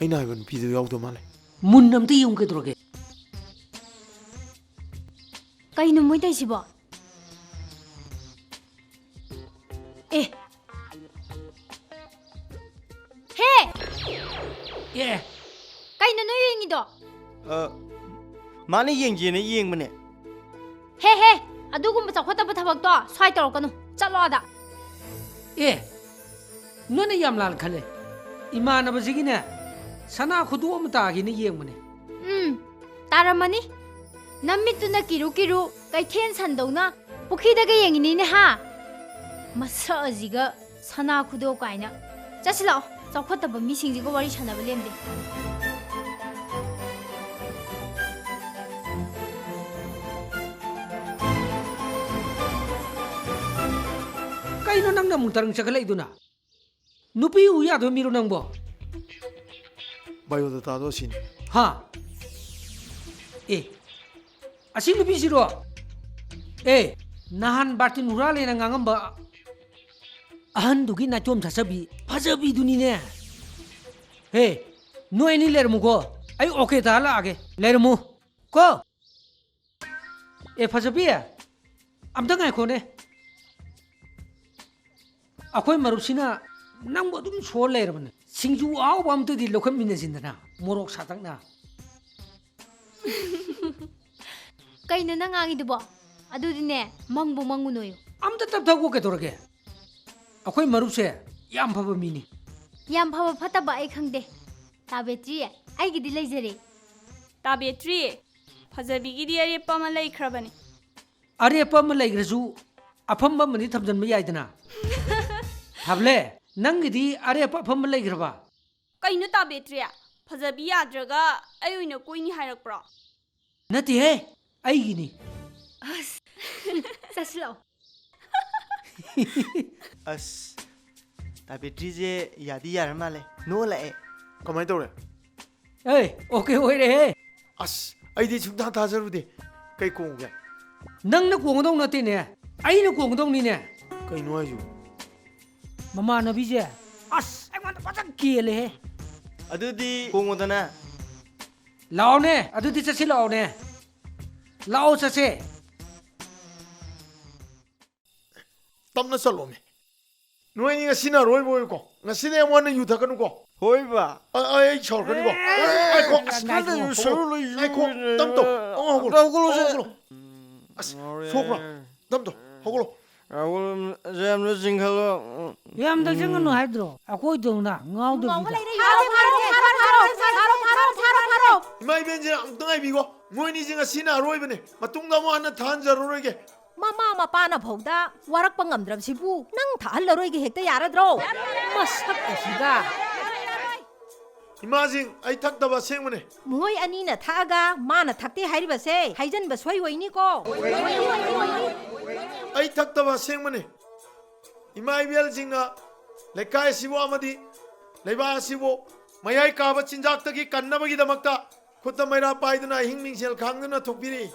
ꯑꯩꯅ ꯍꯥꯏꯕ ꯅꯨꯄꯤꯗꯨ ꯌꯥꯎꯗ ꯃꯥꯜꯂꯦ꯫ ꯃꯨꯟꯅ ꯑꯝꯇ ꯌꯦꯡꯉꯨ ꯀꯩꯗꯧꯔꯒꯦ? ꯀꯩꯅꯣ ꯃꯣꯏ ꯇꯧꯏꯁꯤꯕꯣ? ꯑꯦ꯫ ꯍꯦ! ꯑꯦ꯫ ꯀꯩꯅꯣ ꯅꯣꯏ ꯌꯦꯡꯉꯤꯗꯣ? ꯑ, ꯃꯥꯅ ꯌꯦꯡꯖꯦꯅ ꯌꯦꯡꯕꯅꯦ꯫ ꯍꯦ, ꯍꯦ! ꯑꯗꯨꯒꯨꯝꯕ ꯆꯥꯎꯈꯠꯇꯕ ꯊꯕꯛꯇꯣ ꯁ꯭ꯋꯥꯏ ꯇꯧꯔꯛꯀꯅꯨ꯫ ꯆꯠꯂꯣ ꯑꯥꯗ꯫ ꯑꯦ, ꯅꯣꯏꯅ ꯌꯥꯝ ꯂꯥꯟ ꯈꯜꯂꯦ꯫ ꯏꯃꯥꯟꯅꯕꯁꯤꯒꯤꯅꯦ, ꯁꯅꯥ ꯈꯨꯗꯣ ꯑꯃ ꯇꯥꯒꯦꯅ ꯌꯦꯡꯕꯅꯦ꯫ ꯎꯝ, ꯇꯥꯔꯝꯃꯅꯤ꯫ ꯅꯃꯤꯠꯇꯨꯅ ꯀꯤꯔꯨ ꯀꯤꯔꯨ ꯀꯩꯊꯦꯜ ꯁꯟꯗꯧꯅ ꯄꯨꯈ꯭ꯔꯤꯗꯒ ꯌꯦꯡꯉꯤꯅꯤꯅꯦ ꯍꯥ? ꯃꯁꯛ ꯑꯁꯤꯒ ꯁꯅꯥ ꯈꯨꯗꯣ ꯀꯥꯏꯅ꯫ ꯆꯠꯁꯤ ꯂꯥꯛꯑꯣ, ꯆꯥꯎꯈꯠꯇꯕ ꯃꯤꯁꯤꯡꯁꯤꯒ ꯋꯥꯔꯤ ꯁꯥꯟꯅꯕ ꯂꯦꯝꯗꯦ꯫ ꯀꯩꯅꯣ ꯅꯪꯅ ꯑꯃꯨꯛ ꯇꯔꯪ ꯆꯠꯈꯠꯂꯛꯏꯗꯨꯅ? ꯅꯨꯄꯤ ꯎ ꯌꯥꯗꯕ ꯃꯤꯔꯣ ꯅꯪꯕꯣ? ꯕꯥꯏꯑꯣꯗꯥꯇꯥꯗꯣ ꯑꯁꯤꯅꯤ꯫ ꯍꯥ? ꯑꯦ, ꯑꯁꯤ ꯅꯨꯄꯤꯁꯤꯔꯣ? ꯑꯦ, ꯅꯍꯥꯟ ꯕꯥꯔꯇꯤꯟ ꯍꯨꯔꯥꯜꯂꯦꯅ ꯉꯥꯡꯉꯝꯕ ꯑꯍꯟꯗꯨꯒꯤ ꯅꯥꯏꯇꯣꯝ ꯊꯥꯖꯕꯤ ꯐꯖꯕꯤꯗꯨꯅꯤꯅꯦ꯫ ꯍꯦ, ꯅꯣꯏ ꯑꯅꯤ ꯂꯩꯔꯝꯃꯨꯀꯣ, ꯑꯩ ꯑꯣꯀꯦ ꯇꯥꯍꯜꯂꯛꯑꯒꯦ꯫ ꯂꯩꯔꯝꯃꯨ ꯀꯣ꯫ ꯑꯦ ꯐꯖꯕꯤ, ꯑꯝꯇ ꯉꯥꯏꯈꯣꯅꯦ꯫ ꯑꯩꯈꯣꯏ ꯃꯔꯨꯞꯁꯤꯅ ꯅꯪꯕꯨ ꯑꯗꯨꯝ ꯁꯣꯔ ꯂꯩꯔꯕꯅꯦ꯫ ꯁꯤꯡꯖꯨ ꯑꯍꯥꯎꯕ ꯑꯝꯇꯗꯤ ꯂꯧꯈꯠꯃꯤꯟꯅꯁꯤꯟꯗꯅ, ꯃꯣꯔꯣꯛ ꯁꯥꯇꯛꯅ꯫ ꯀꯩꯅꯣ ꯅꯪ ꯉꯥꯡꯉꯤꯗꯨꯕꯣ? ꯑꯗꯨꯗꯤꯅꯦ, ꯃꯪꯕꯨ ꯃꯪꯉꯨꯅꯣꯌꯨ꯫ ꯑꯝꯇ ꯇꯞꯊꯈꯣ ꯀꯩꯗꯧꯔꯒꯦ? ꯑꯩꯈꯣꯏ ꯃꯔꯨꯞꯁꯦ ꯌꯥꯝ ꯐꯕ ꯃꯤꯅꯤ꯫ ꯌꯥꯝ ꯐꯕ ꯐꯠꯇꯕ ꯑꯩ ꯈꯪꯗꯦ꯫ ꯇꯥ ꯕꯦꯇ꯭ꯔꯤ, ꯑꯩꯒꯤꯗꯤ ꯂꯩꯖꯔꯦ꯫ ꯇꯥ ꯕꯦꯇ꯭ꯔꯤ, ꯐꯖꯕꯤꯒꯤꯗꯤ ꯑꯔꯦꯞꯄ ꯑꯃ ꯂꯩꯈ꯭ꯔꯕꯅꯤ꯫ ꯑꯔꯦꯞꯄ ꯑꯃ ꯂꯩꯈ꯭ꯔꯁꯨ ꯑꯐꯝꯕ ꯑꯃꯗꯤ ꯊꯝꯖꯤꯟꯕ ꯌꯥꯏꯗꯅ꯫ ꯊꯥꯕꯂꯦ, ꯅꯪꯒꯤꯗꯤ ꯑꯔꯦꯞꯄ ꯑꯐꯝꯕ ꯂꯩꯈ꯭ꯔꯕ? ꯀꯩꯅꯣ ꯇꯥ ꯕꯦꯇ꯭ꯔꯤ? ꯐꯖꯕꯤ ꯌꯥꯗ꯭ꯔꯒ ꯑꯩ ꯑꯣꯏꯅ ꯀꯣꯏꯅꯤ ꯍꯥꯏꯔꯛꯄ꯭ꯔꯣ? ꯅꯠꯇꯦꯍꯦ, ꯑꯩꯒꯤꯅꯤ꯫ ꯆꯠꯁꯤ ꯂꯥꯛꯑꯣ꯫ ꯑꯁ, ꯇꯥ ꯕꯦꯇ꯭ꯔꯤꯁꯦ ꯌꯥꯗꯤ ꯌꯥꯔ ꯃꯥꯜꯂꯦ꯫ ꯅꯣꯛꯂꯛꯑꯦ꯫ ꯀꯃꯥꯏꯅ ꯇꯧꯔꯦ? ꯑꯦ, ꯑꯣꯀꯦ ꯑꯣꯏꯔꯦꯍꯦ꯫ ꯑꯁ, ꯑꯩꯗꯤ ꯁꯨꯡꯊꯥ ꯊꯥꯖꯔꯨꯗꯦ꯫ ꯀꯩ ꯀꯣꯡꯒꯦ? ꯅꯪꯅ ꯀꯣꯡꯒꯗꯧ ꯅꯠꯇꯦꯅꯦ, ꯑꯩꯅ ꯀꯣꯡꯒꯗꯧꯅꯤꯅꯦ꯫ ꯀꯩꯅꯣ ꯍꯥꯏꯁꯤꯕꯣ? ꯃꯃꯥꯟꯅꯕꯤꯁꯦ ꯑꯁ ꯑꯩꯉꯣꯟꯗ ꯐꯖꯅ ꯀꯦꯜꯂꯦꯍꯦ꯫ ꯑꯗꯨꯗꯤ ꯀꯣꯡꯉꯣꯗꯅ꯫ ꯂꯥꯛꯑꯣꯅꯦ, ꯑꯗꯨꯗꯤ ꯆꯠꯁꯤ ꯂꯥꯛꯑꯣꯅꯦ꯫ ꯂꯥꯛꯑꯣ ꯆꯠꯁꯦ꯫ ꯇꯞꯅ ꯆꯠꯂꯣꯃꯦ꯫ ꯅꯣꯏꯅꯤ ꯉꯁꯤꯅ ꯑꯔꯣꯏꯕ ꯑꯣꯏꯌꯨꯀꯣ꯫ ꯉꯁꯤꯗꯩ ꯑꯃꯨꯛ ꯍꯟꯅ ꯌꯨ ꯊꯛꯀꯅꯨꯀꯣ꯫ ꯍꯣꯏꯕ꯫ ꯑ-, ꯑꯩ ꯁꯥꯎꯔꯛꯀꯅꯤꯀꯣ꯫ ꯉꯥꯏꯈꯣ, ꯑꯁ, ꯈꯔꯗ ꯌꯨ ꯁꯔꯨꯛ ꯂꯣꯏ ꯉꯥꯏꯈꯣ, ꯇꯞ ꯇꯧ꯫ ꯑꯃꯨꯛ ꯍꯧꯒꯠꯂꯣ꯫ ꯍꯧꯒꯠꯂꯣꯁꯦ꯫ ꯑꯃꯨꯛ ꯍꯧꯒꯠꯂꯣ꯫ ꯑꯁ, ꯁꯣꯛꯄ꯭ꯔꯣ? ꯇꯞ ꯇꯧ꯫ ꯍꯧꯒꯠꯂꯣ꯫ ꯌꯥꯝꯅ ꯆꯤꯡꯈꯠꯂꯣ꯫ ꯌꯥꯝꯗ ꯆꯪꯒꯅꯨ ꯍꯥꯏꯗ꯭ꯔꯣ? ꯑꯩꯈꯣꯏꯗꯧꯅ ꯉꯥꯎꯗꯕꯤꯗ꯫ ꯉꯥꯎꯕ ꯂꯩꯔꯦ, ꯌꯥꯔꯦ, ꯐꯥꯔꯣ, ꯐꯥꯔꯣ, ꯐꯥꯔꯣ꯫ ꯏꯃꯥ ꯏꯕꯦꯟꯁꯦ ꯑꯃꯨꯛꯇ ꯉꯥꯏꯕꯤꯈꯣ꯫ ꯃꯣꯏꯅꯤꯁꯦ ꯉꯁꯤꯅ ꯑꯔꯣꯏꯕꯅꯦ꯫ ꯃꯇꯨꯡꯗ ꯑꯃꯨꯛ ꯍꯟꯅ ꯊꯛꯍꯟꯖꯔꯔꯣꯏꯒꯦ꯫ ꯃꯃꯥ ꯃꯄꯥꯅ ꯐꯥꯎꯗ ꯋꯥꯔꯛꯄ ꯉꯝꯗ꯭ꯔꯕꯁꯤꯕꯨ ꯅꯪ ꯊꯛꯍꯜꯂꯔꯣꯏꯒꯦ ꯍꯦꯛꯇ ꯌꯥꯔꯗ꯭ꯔꯣ? ꯃꯁꯛ ꯑꯁꯤꯒ꯫ ꯏꯃꯥꯁꯤꯡ, ꯑꯩ ꯊꯛꯇꯕ ꯑꯁꯦꯡꯕꯅꯦ꯫ ꯃꯈꯣꯏ ꯑꯅꯤꯅ ꯊꯛꯑꯒ ꯃꯥꯅ ꯊꯛꯇꯦ ꯍꯥꯏꯔꯤꯕꯁꯦ ꯍꯥꯏꯖꯟꯕ ꯁꯣꯏ ꯑꯣꯏꯅꯤꯀꯣ꯫ ꯑꯩ ꯊꯛꯇꯕ ꯑꯁꯦꯡꯕꯅꯦ꯫ ꯏꯃꯥ ꯏꯕꯦꯜꯁꯤꯡꯅ ꯂꯩꯀꯥꯏ ꯑꯁꯤꯕꯨ ꯑꯃꯗꯤ ꯂꯩꯕꯥꯛ ꯑꯁꯤꯕꯨ ꯃꯌꯥꯏ ꯀꯥꯕ ꯆꯤꯟꯖꯥꯛꯇꯒꯤ ꯀꯟꯅꯕꯒꯤꯗꯃꯛꯇ ꯈꯨꯠꯇ ꯃꯩꯔꯥ ꯄꯥꯏꯗꯨꯅ ꯑꯍꯤꯡ ꯃꯤꯡꯁꯦꯜ ꯈꯥꯡꯗꯨꯅ ꯊꯣꯛꯄꯤꯔꯛꯏ꯫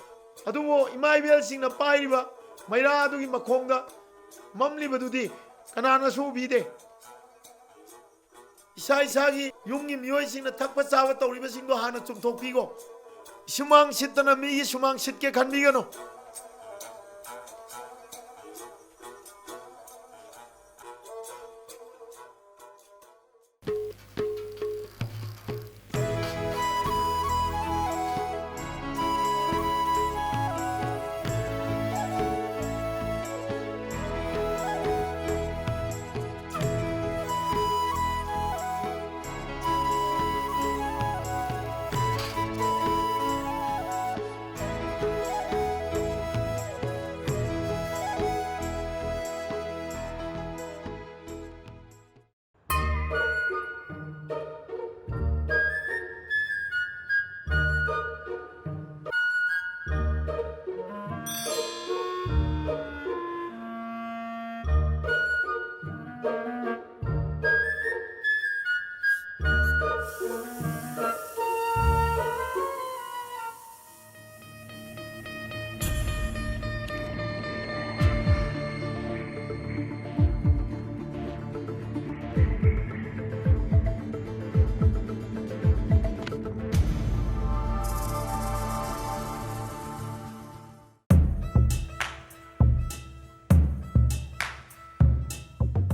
ꯑꯗꯨꯕꯨ ꯏꯃꯥ ꯏꯕꯦꯜꯁꯤꯡꯅ ꯄꯥꯏꯔꯤꯕ ꯃꯩꯔꯥ ꯑꯗꯨꯒꯤ ꯃꯈꯣꯡꯗ ꯃꯝꯂꯤꯕꯗꯨꯗꯤ ꯀꯅꯥꯅꯁꯨ ꯎꯕꯤꯗꯦ꯫ ꯏꯁꯥ ꯏꯁꯥꯒꯤ ꯌꯨꯝꯒꯤ ꯃꯤꯑꯣꯏꯁꯤꯡꯅ ꯊꯛꯄ ꯆꯥꯕ ꯇꯧꯔꯤꯕꯁꯤꯡꯗꯣ ꯍꯥꯟꯅ ꯆꯨꯝꯊꯣꯛꯄꯤꯈꯣ꯫ ꯁꯨꯃꯥꯡ ꯁꯤꯠꯇꯅ ꯃꯤꯒꯤ ꯁꯨꯃꯥꯡ ꯁꯤꯠꯀꯦ ꯈꯟꯕꯤꯒꯅꯨ꯫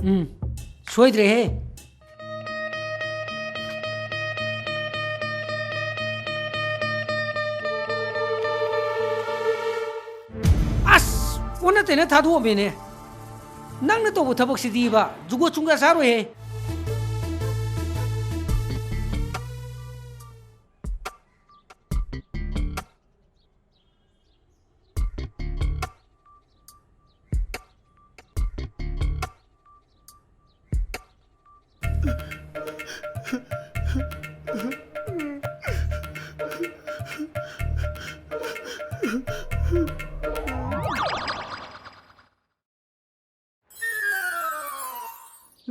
ꯎꯝ, ꯁꯣꯏꯗ꯭ꯔꯦꯍꯦ꯫ ꯑꯁ! ꯑꯣꯟꯅ ꯇꯩꯅ ꯊꯥꯗꯣꯛꯑꯝꯃꯦꯅꯦ꯫ ꯅꯪꯅ ꯇꯧꯕ ꯊꯕꯛꯁꯤꯗꯤꯕ ꯖꯨꯒꯣꯠ ꯁꯨꯡꯆꯥ ꯆꯥꯔꯣꯏꯍꯦ꯫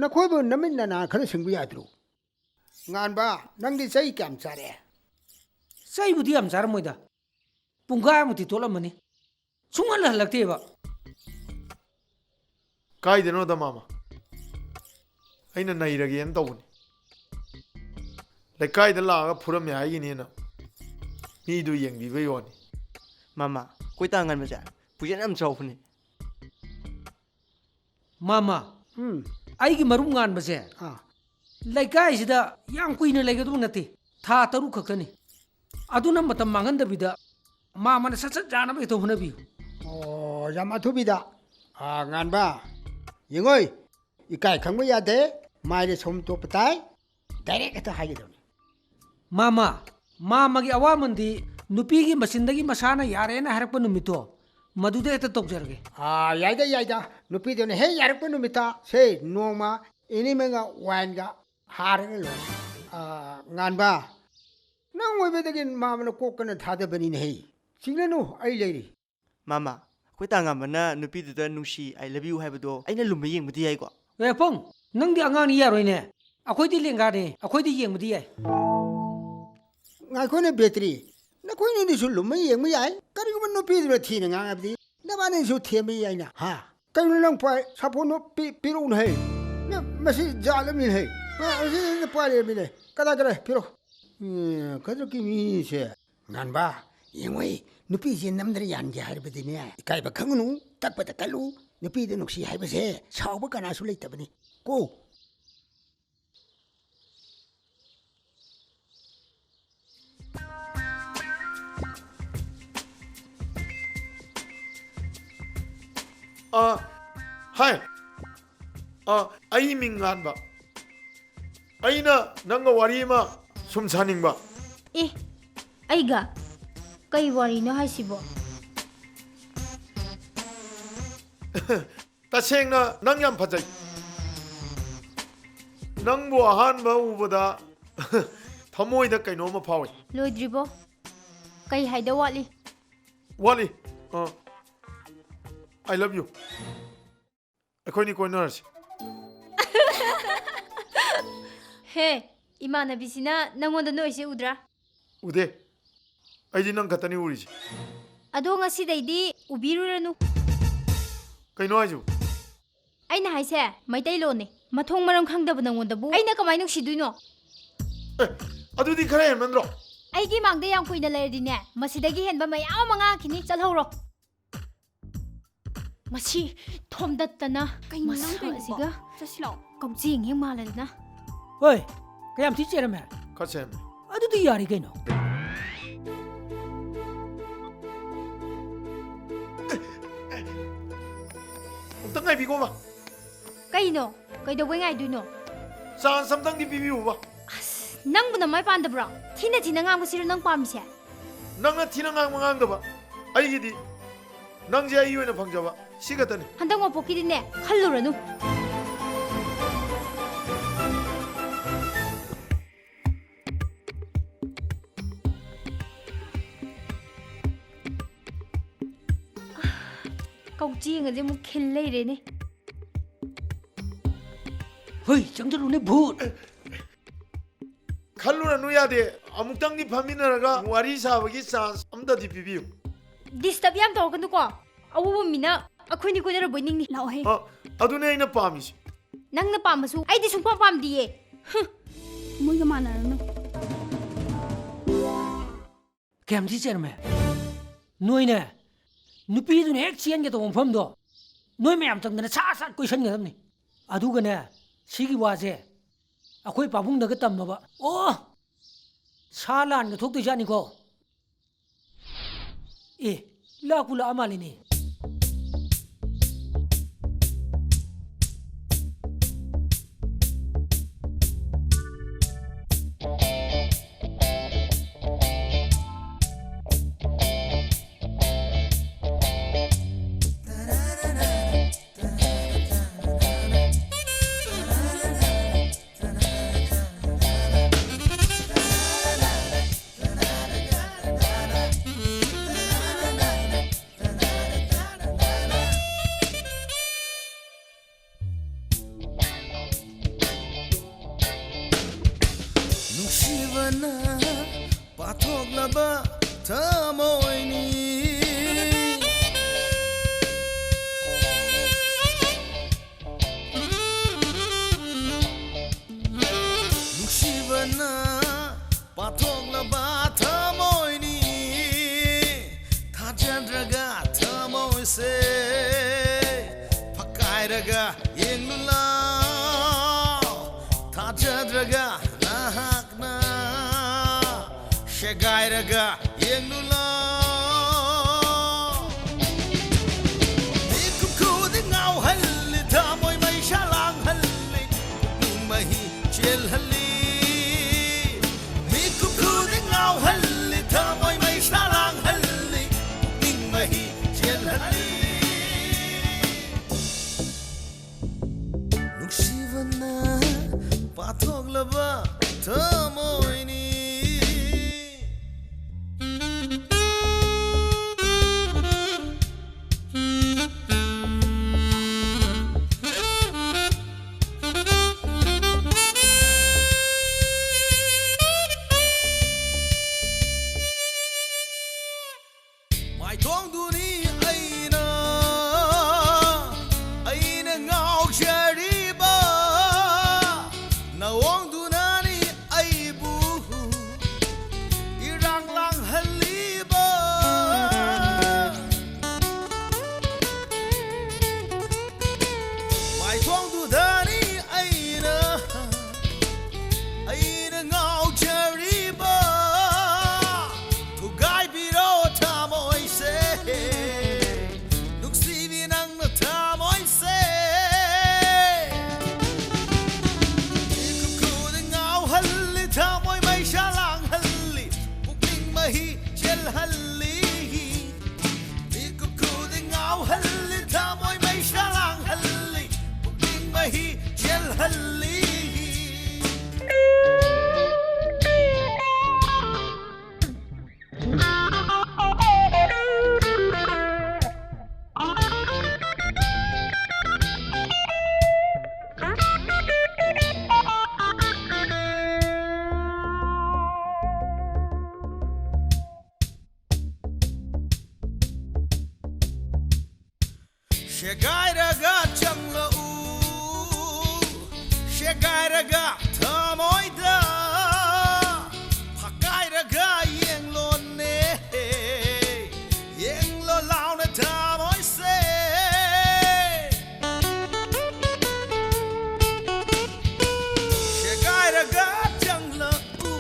ꯅꯈꯣꯏꯕꯨ ꯅꯃꯤꯠ ꯅꯅꯥ ꯈꯔ ꯁꯤꯡꯕ ꯌꯥꯗ꯭ꯔꯣ? ꯉꯥꯟꯕ, ꯅꯪꯗꯤ ꯆꯩ ꯀꯌꯥꯝ ꯆꯥꯔꯦ? ꯆꯩꯕꯨꯗꯤ ꯌꯥꯝ ꯆꯥꯔꯝꯃꯣꯏꯗ꯫ ꯄꯨꯡꯈꯥꯏꯃꯨꯛꯇꯤ ꯇꯣꯠꯂꯝꯃꯅꯤ꯫ ꯁꯨꯡꯍꯜ ꯍꯜꯂꯛꯇꯦꯕ꯫ ꯀꯥꯏꯗꯅꯣꯗ, ꯃꯥꯃ꯫ ꯑꯩꯅ ꯅꯩꯔꯒꯦꯅ ꯇꯧꯕꯅꯤ꯫ ꯂꯩꯀꯥꯏꯗ ꯂꯥꯛꯑꯒ ꯐꯨꯔꯝꯃꯦ ꯍꯥꯏꯒꯤꯅꯦꯅ ꯃꯤꯗꯨ ꯌꯦꯡꯕꯤꯕꯩ ꯋꯥꯅꯤ꯫ ꯃꯥꯃ, ꯑꯩꯈꯣꯏ ꯇꯥ ꯉꯟꯕꯁꯦ ꯄꯨꯛꯆꯦꯜ ꯌꯥꯝ ꯆꯥꯎꯕꯅꯦ꯫ ꯃꯥꯃ, ꯎꯝ꯫ ꯑꯩꯒꯤ ꯃꯔꯨꯞ ꯉꯥꯟꯕꯁꯦ ꯑꯥ꯫ ꯂꯩꯀꯥꯏꯁꯤꯗ ꯌꯥꯝ ꯀꯨꯏꯅ ꯂꯩꯒꯗꯧꯕ ꯅꯠꯇꯦ, ꯊꯥ ꯇꯔꯨꯛ ꯈꯛꯇꯅꯤ꯫ ꯑꯗꯨꯅ ꯃꯇꯝ ꯃꯥꯡꯍꯟꯗꯕꯤꯗ ꯃꯥꯃꯅ ꯁꯠ ꯁꯠ ꯌꯥꯅꯕ ꯍꯦꯛꯇ ꯍꯣꯠꯅꯕꯤꯌꯨ꯫ ꯑꯣ, ꯌꯥꯝ ꯑꯊꯨꯕꯤꯗ꯫ ꯑꯥ, ꯉꯥꯟꯕ, ꯌꯦꯡꯉꯣꯏ, ꯏꯀꯥꯏ ꯈꯪꯕ ꯌꯥꯗꯦ, ꯃꯥꯏꯗ ꯁꯣꯝ ꯇꯣꯞꯄ ꯇꯥꯏ, direct ꯍꯦꯛꯇ ꯍꯥꯏꯒꯗꯕꯅꯤ꯫ ꯃꯥꯃ, ꯃꯥꯃꯒꯤ ꯑꯋꯥꯃꯟꯗꯤ ꯅꯨꯄꯤꯒꯤ ꯃꯆꯤꯟꯗꯒꯤ ꯃꯁꯥꯅ ꯌꯥꯔꯦꯅ ꯍꯥꯏꯔꯛꯄ ꯅꯨꯃꯤꯠꯇꯣ, ꯃꯗꯨꯗ ꯍꯦꯛꯇ ꯇꯧꯖꯔꯒꯦ꯫ ꯑꯥ, ꯌꯥꯏꯗ, ꯌꯥꯏꯗ꯫ ꯅꯨꯄꯤꯗꯨꯅ ꯍꯦꯛ ꯌꯥꯔꯛꯄ ꯅꯨꯃꯤꯠꯇ, ꯁꯦ, ꯅꯣꯡꯃ ꯏꯅꯤꯃꯒ ꯋꯥꯏꯟꯒ ꯍꯥꯔꯒ ꯂꯣꯏꯔꯦ꯫ ꯑꯥ, ꯉꯥꯟꯕ, ꯅꯪ ꯑꯣꯏꯕꯗꯒꯤ ꯃꯥꯃꯅ ꯀꯣꯛꯀꯅ ꯊꯥꯗꯕꯅꯤꯅꯦ ꯍꯦ꯫ ꯆꯤꯡꯅꯅꯨ, ꯑꯩ ꯂꯩꯔꯤ꯫ ꯃꯥꯃ, ꯑꯩꯈꯣꯏ ꯇꯥꯉꯥꯝꯕꯅ ꯅꯨꯄꯤꯗꯨꯗ "ꯅꯨꯡꯁꯤ, I love you" ꯍꯥꯏꯕꯗꯣ ꯑꯩꯅ ꯂꯨꯝꯕ ꯌꯦꯡꯕꯗꯤ ꯌꯥꯏꯀꯣ? ꯑꯦ, ꯄꯨꯡ, ꯅꯪꯗꯤ ꯑꯉꯥꯡꯅꯤ, ꯌꯥꯔꯣꯏꯅꯦ꯫ ꯑꯩꯈꯣꯏꯗꯤ ꯂꯦꯡꯒꯥꯅꯦ, ꯑꯩꯈꯣꯏꯗꯤ ꯌꯦꯡꯕꯗꯤ ꯌꯥꯏ꯫ ꯉꯥꯏꯈꯣꯅꯦ, ꯕꯦꯇ꯭ꯔꯤ꯫ ꯅꯈꯣꯏꯅꯤꯗꯨꯁꯨ ꯂꯨꯝꯃ ꯌꯦꯡꯕ ꯌꯥꯏ꯫ ꯀꯔꯤꯒꯨꯝꯕ ꯅꯨꯄꯤꯗꯨꯅ ꯊꯤꯅ ꯉꯥꯡꯉꯕꯗꯤ ꯅꯕꯥꯅꯤꯁꯨ ꯊꯦꯝꯕ ꯌꯥꯏꯅ, ꯍꯥ? ꯀꯩꯅꯣ ꯅꯪ ꯄꯥꯏ-, ꯁꯥꯄꯣꯟꯗꯣ ꯄꯤ-, ꯄꯤꯔꯛꯎꯅ ꯍꯩ꯫ ꯅ-, ꯃꯁꯤ ꯖꯥꯠ ꯑꯃꯅꯤ ꯍꯩ꯫ ꯑ, ꯑꯁꯤ ꯄꯥꯏꯔꯦ ꯃꯤꯅꯦ꯫ ꯀꯗꯥꯏ, ꯀꯗꯥꯏ? ꯄꯤꯔꯛꯑꯣ꯫ ꯎꯝ, ꯈꯗ꯭ꯔꯛꯀꯤ ꯃꯤꯁꯦ꯫ ꯉꯥꯟꯕ, ꯌꯦꯡꯉꯨꯏ, ꯅꯨꯄꯤꯁꯦ ꯅꯝꯗꯅ ꯌꯥꯟꯒꯦ ꯍꯥꯏꯔꯕꯗꯤꯅꯦ, ꯏꯀꯥꯏꯕ ꯈꯪꯒꯅꯨ, ꯇꯛꯄꯗ ꯀꯜꯂꯨ꯫ ꯅꯨꯄꯤꯗ ꯅꯨꯡꯁꯤ ꯍꯥꯏꯕꯁꯦ ꯁꯥꯎꯕ ꯀꯅꯥꯁꯨ ꯂꯩꯇꯕꯅꯤ ꯀꯣ꯫ ꯑ, ꯍꯥꯏ꯫ ꯑ, ꯑꯩ ꯃꯤꯡ ꯉꯥꯟꯕ꯫ ꯑꯩꯅ ꯅꯪꯒ ꯋꯥꯔꯤ ꯑꯃ ꯁꯨꯝ ꯁꯥꯅꯤꯡꯕ꯫ ꯑꯦ, ꯑꯩꯒ? ꯀꯩ ꯋꯥꯔꯤꯅꯣ ꯍꯥꯏꯁꯤꯕꯣ? ꯇꯁꯦꯡꯅ ꯅꯪ ꯌꯥꯝ ꯐꯖꯩ꯫ ꯅꯪꯕꯨ ꯑꯍꯥꯟꯕ ꯎꯕꯗ ꯊꯃꯣꯏꯗ ꯀꯩꯅꯣꯝꯃ ꯐꯥꯎꯏ꯫ ꯂꯣꯏꯗ꯭ꯔꯤꯕꯣ? ꯀꯩ ꯍꯥꯏꯗ ꯋꯥꯠꯂꯤ? ꯋꯥꯠꯂꯤ꯫ ꯑ, I love you꯫ ꯑꯩꯈꯣꯏꯅꯤ ꯀꯣꯏꯅꯔꯁꯤ꯫ ꯍꯦ, ꯏꯃꯥꯟꯅꯕꯤꯁꯤꯅ ꯅꯪꯉꯣꯟꯗ ꯅꯣꯛꯏꯁꯦ ꯎꯗ꯭ꯔꯥ? ꯎꯗꯦ꯫ ꯑꯩꯗꯤ ꯅꯪ ꯈꯛꯇꯅꯤ ꯎꯔꯤꯁꯦ꯫ ꯑꯗꯣ ꯉꯁꯤꯗꯩꯗꯤ ꯎꯕꯤꯔꯨꯔꯅꯨ꯫ ꯀꯩꯅꯣ ꯍꯥꯏꯁꯤꯕꯨ? ꯑꯩꯅ ꯍꯥꯏꯁꯦ ꯃꯩꯇꯩꯂꯣꯟꯅꯦ꯫ ꯃꯊꯣꯡ ꯃꯔꯝ ꯈꯪꯗꯕ ꯅꯪꯉꯣꯟꯗꯕꯨ ꯑꯩꯅ ꯀꯃꯥꯏ ꯅꯨꯡꯁꯤꯗꯣꯏꯅꯣ? ꯑꯦ, ꯑꯗꯨꯗꯤ ꯈꯔ ꯍꯦꯟꯃꯟꯗ꯭ꯔꯣ? ꯑꯩꯒꯤ ꯃꯥꯡꯗ ꯌꯥꯝ ꯀꯨꯏꯅ ꯂꯩꯔꯗꯤꯅꯦ, ꯃꯁꯤꯗꯒꯤ ꯍꯦꯟꯕ ꯃꯌꯥꯝ ꯑꯃ ꯉꯥꯡꯉꯛꯈꯤꯅꯤ꯫ ꯆꯠꯍꯧꯔꯣ꯫ ꯃꯁꯤ ꯊꯣꯝꯗꯠꯇꯅ ꯀꯩꯅꯣ ꯅꯪ ꯃꯁꯛ ꯇꯧꯔꯤꯗꯨꯕꯣ? ꯑꯁꯤꯒ ꯆꯠꯁꯤ ꯂꯥꯛꯑꯣ꯫ ꯀꯛꯆꯦꯡ ꯍꯦꯛ ꯃꯥꯜꯂꯗꯅ꯫ ꯍꯣꯏ, ꯀꯌꯥꯝ ꯊꯤ ꯆꯦꯔꯝꯃꯦ? ꯈꯔ ꯆꯦꯔꯝꯃꯦ꯫ ꯑꯗꯨꯗꯤ ꯌꯥꯔꯦ ꯀꯩꯅꯣ꯫ ꯑꯝꯇ ꯉꯥꯏꯕꯤꯈꯣꯕ꯫ ꯀꯩꯅꯣ? ꯀꯩꯗꯧꯕꯩ ꯉꯥꯏꯗꯣꯏꯅꯣ? Chance ꯑꯝꯇꯪꯗꯤ ꯄꯤꯕꯤꯌꯨꯕ꯫ ꯑꯁ, ꯅꯪꯕꯨ ꯅꯃꯥꯏ ꯄꯥꯟꯗꯕ꯭ꯔꯣ? ꯊꯤꯅ ꯊꯤꯅ ꯉꯥꯡꯕꯁꯤꯔꯣ ꯅꯪ ꯄꯥꯝꯃꯤꯁꯦ? ꯅꯪꯅ ꯊꯤꯅ ꯉꯥꯡꯕ ꯉꯥꯡꯗꯕ, ꯑꯩꯒꯤꯗꯤ ꯅꯪꯁꯦ ꯑꯩꯒꯤ ꯑꯣꯏꯅ ꯐꯪꯖꯕ, ꯁꯤ ꯈꯛꯇꯅꯤ꯫ ꯍꯟꯗꯛ ꯃꯄꯣꯛꯀꯤꯗꯤꯅꯦ, ꯈꯜꯂꯨꯔꯅꯨ꯫ ꯀꯛꯆꯦꯡ ꯑꯁꯦ ꯑꯃꯨꯛ ꯈꯤꯜ ꯂꯩꯔꯦꯅꯦ꯫ ꯍꯣꯏ, ꯆꯪꯁꯤꯜꯂꯨꯅꯦ, ꯚꯨꯠ! ꯈꯜꯂꯨꯔꯅꯨ, ꯌꯥꯗꯦ꯫ ꯑꯃꯨꯛꯇꯪꯗꯤ ꯐꯝꯃꯤꯟꯅꯔꯒ ꯋꯥꯔꯤ ꯁꯥꯕꯒꯤ chance ꯑꯝꯇꯗꯤ ꯄꯤꯕꯤꯌꯨ꯫ Disturb ꯌꯥꯝ ꯇꯧꯔꯛꯀꯅꯨꯀꯣ꯫ ꯑꯎꯕ ꯃꯤꯅ ꯑꯩꯈꯣꯏꯅꯤ ꯀꯣꯏꯅꯔꯕꯣꯏ ꯅꯤꯡꯅꯤ꯫ ꯂꯥꯛꯑꯣꯍꯦ꯫ ꯑ, ꯑꯗꯨꯅꯦ ꯑꯩꯅ ꯄꯥꯝꯃꯤꯁꯦ꯫ ꯅꯪꯅ ꯄꯥꯝꯕꯁꯨ ꯑꯩꯗꯤ ꯁꯨꯡꯄꯥꯝ ꯄꯥꯝꯗꯤꯌꯦ꯫ ꯍꯨꯝ꯫ ꯃꯣꯏꯒ ꯃꯥꯟꯅꯔꯅꯨ꯫ ꯀꯌꯥꯝ ꯊꯤ ꯆꯦꯔꯝꯃꯦ? ꯅꯣꯏꯅꯦ, ꯅꯨꯄꯤꯗꯨꯅ ꯍꯦꯛ ꯆꯦꯟꯒꯦ ꯇꯧꯕ ꯃꯐꯝꯗꯣ ꯅꯣꯏ ꯃꯌꯥꯝ ꯆꯪꯗꯅ ꯁꯥꯠ ꯁꯥꯠ ꯀꯣꯏꯁꯟꯒꯗꯕꯅꯤ꯫ ꯑꯗꯨꯒꯅꯦ, ꯁꯤꯒꯤ ꯋꯥꯁꯦ ꯑꯩꯈꯣꯏ ꯄꯥꯕꯨꯡꯗꯒ ꯇꯝꯃꯕ꯫ ꯑꯣ! ꯁꯥ ꯂꯥꯟꯒ ꯊꯣꯛꯇꯣꯏꯖꯥꯠꯅꯤꯀꯣ꯫ ꯑꯦ, ꯂꯥꯛꯄꯨ ꯂꯥꯛꯑ ꯃꯥꯜꯂꯦꯅꯦ꯫ ꯅ ꯄꯥꯊꯣꯛꯂꯕ ꯊꯃꯣꯏꯅꯤ꯫ ꯅꯨꯡꯁꯤꯕꯅ ꯄꯥꯊꯣꯛꯂꯕ ꯊꯃꯣꯏꯅꯤ꯫ ꯊꯥꯖꯗ꯭ꯔꯒ ꯊꯃꯣꯏꯁꯦ ꯐꯛꯀꯥꯏꯔꯒ ꯌꯦꯡꯂꯨ ꯂꯥꯎ꯫ ꯊꯥꯖꯗ꯭ꯔꯒ ꯅꯍꯥꯛꯅ ꯁꯦꯒꯥꯏꯔꯒ ꯌꯦꯡꯂꯨ ꯂꯥꯎ꯫ ꯃꯤꯀꯨꯞ ꯈꯨꯗꯤꯡ ꯉꯥꯎꯍꯜꯂꯤ, ꯊꯃꯣꯏ ꯃꯩꯁꯥ ꯂꯥꯡꯍꯜꯂꯤ, ꯄꯨꯛꯅꯤꯡ ꯃꯍꯤ ꯆꯦꯜꯍꯜꯂꯤ꯫ ꯃꯤꯀꯨꯞ ꯈꯨꯗꯤꯡ ꯉꯥꯎꯍꯜꯂꯤ, ꯊꯃꯣꯏ ꯃꯩꯁꯥ ꯂꯥꯡꯍꯜꯂꯤ, ꯄꯨꯛꯅꯤꯡ ꯃꯍꯤ ꯆꯦꯜꯍꯜꯂꯤ꯫ ꯅꯨꯡꯁꯤꯕꯅ ꯄꯥꯊꯣꯛꯂꯕ ꯊꯃꯣꯏꯅꯤ꯫ ꯃꯥꯏꯊꯣꯡꯗꯨꯅꯤ ꯑꯩꯅ, ꯑꯩꯅ ꯉꯥꯎꯖꯔꯤꯕ꯫ ꯅꯥꯑꯣꯡꯗꯨꯅꯅꯤ ꯑꯩ ꯁꯦꯒꯥꯏꯔꯒ ꯆꯪꯂꯛꯎ, ꯁꯦꯒꯥꯏꯔꯒ ꯊꯃꯣꯏꯗ ꯐꯛꯀꯥꯏꯔꯒ ꯌꯦꯡꯂꯣꯅꯦ, ꯌꯦꯡꯂꯣ ꯂꯥꯎꯅ ꯊꯃꯣꯏꯁꯦ꯫ ꯁꯦꯒꯥꯏꯔꯒ ꯆꯪꯂꯛꯎ,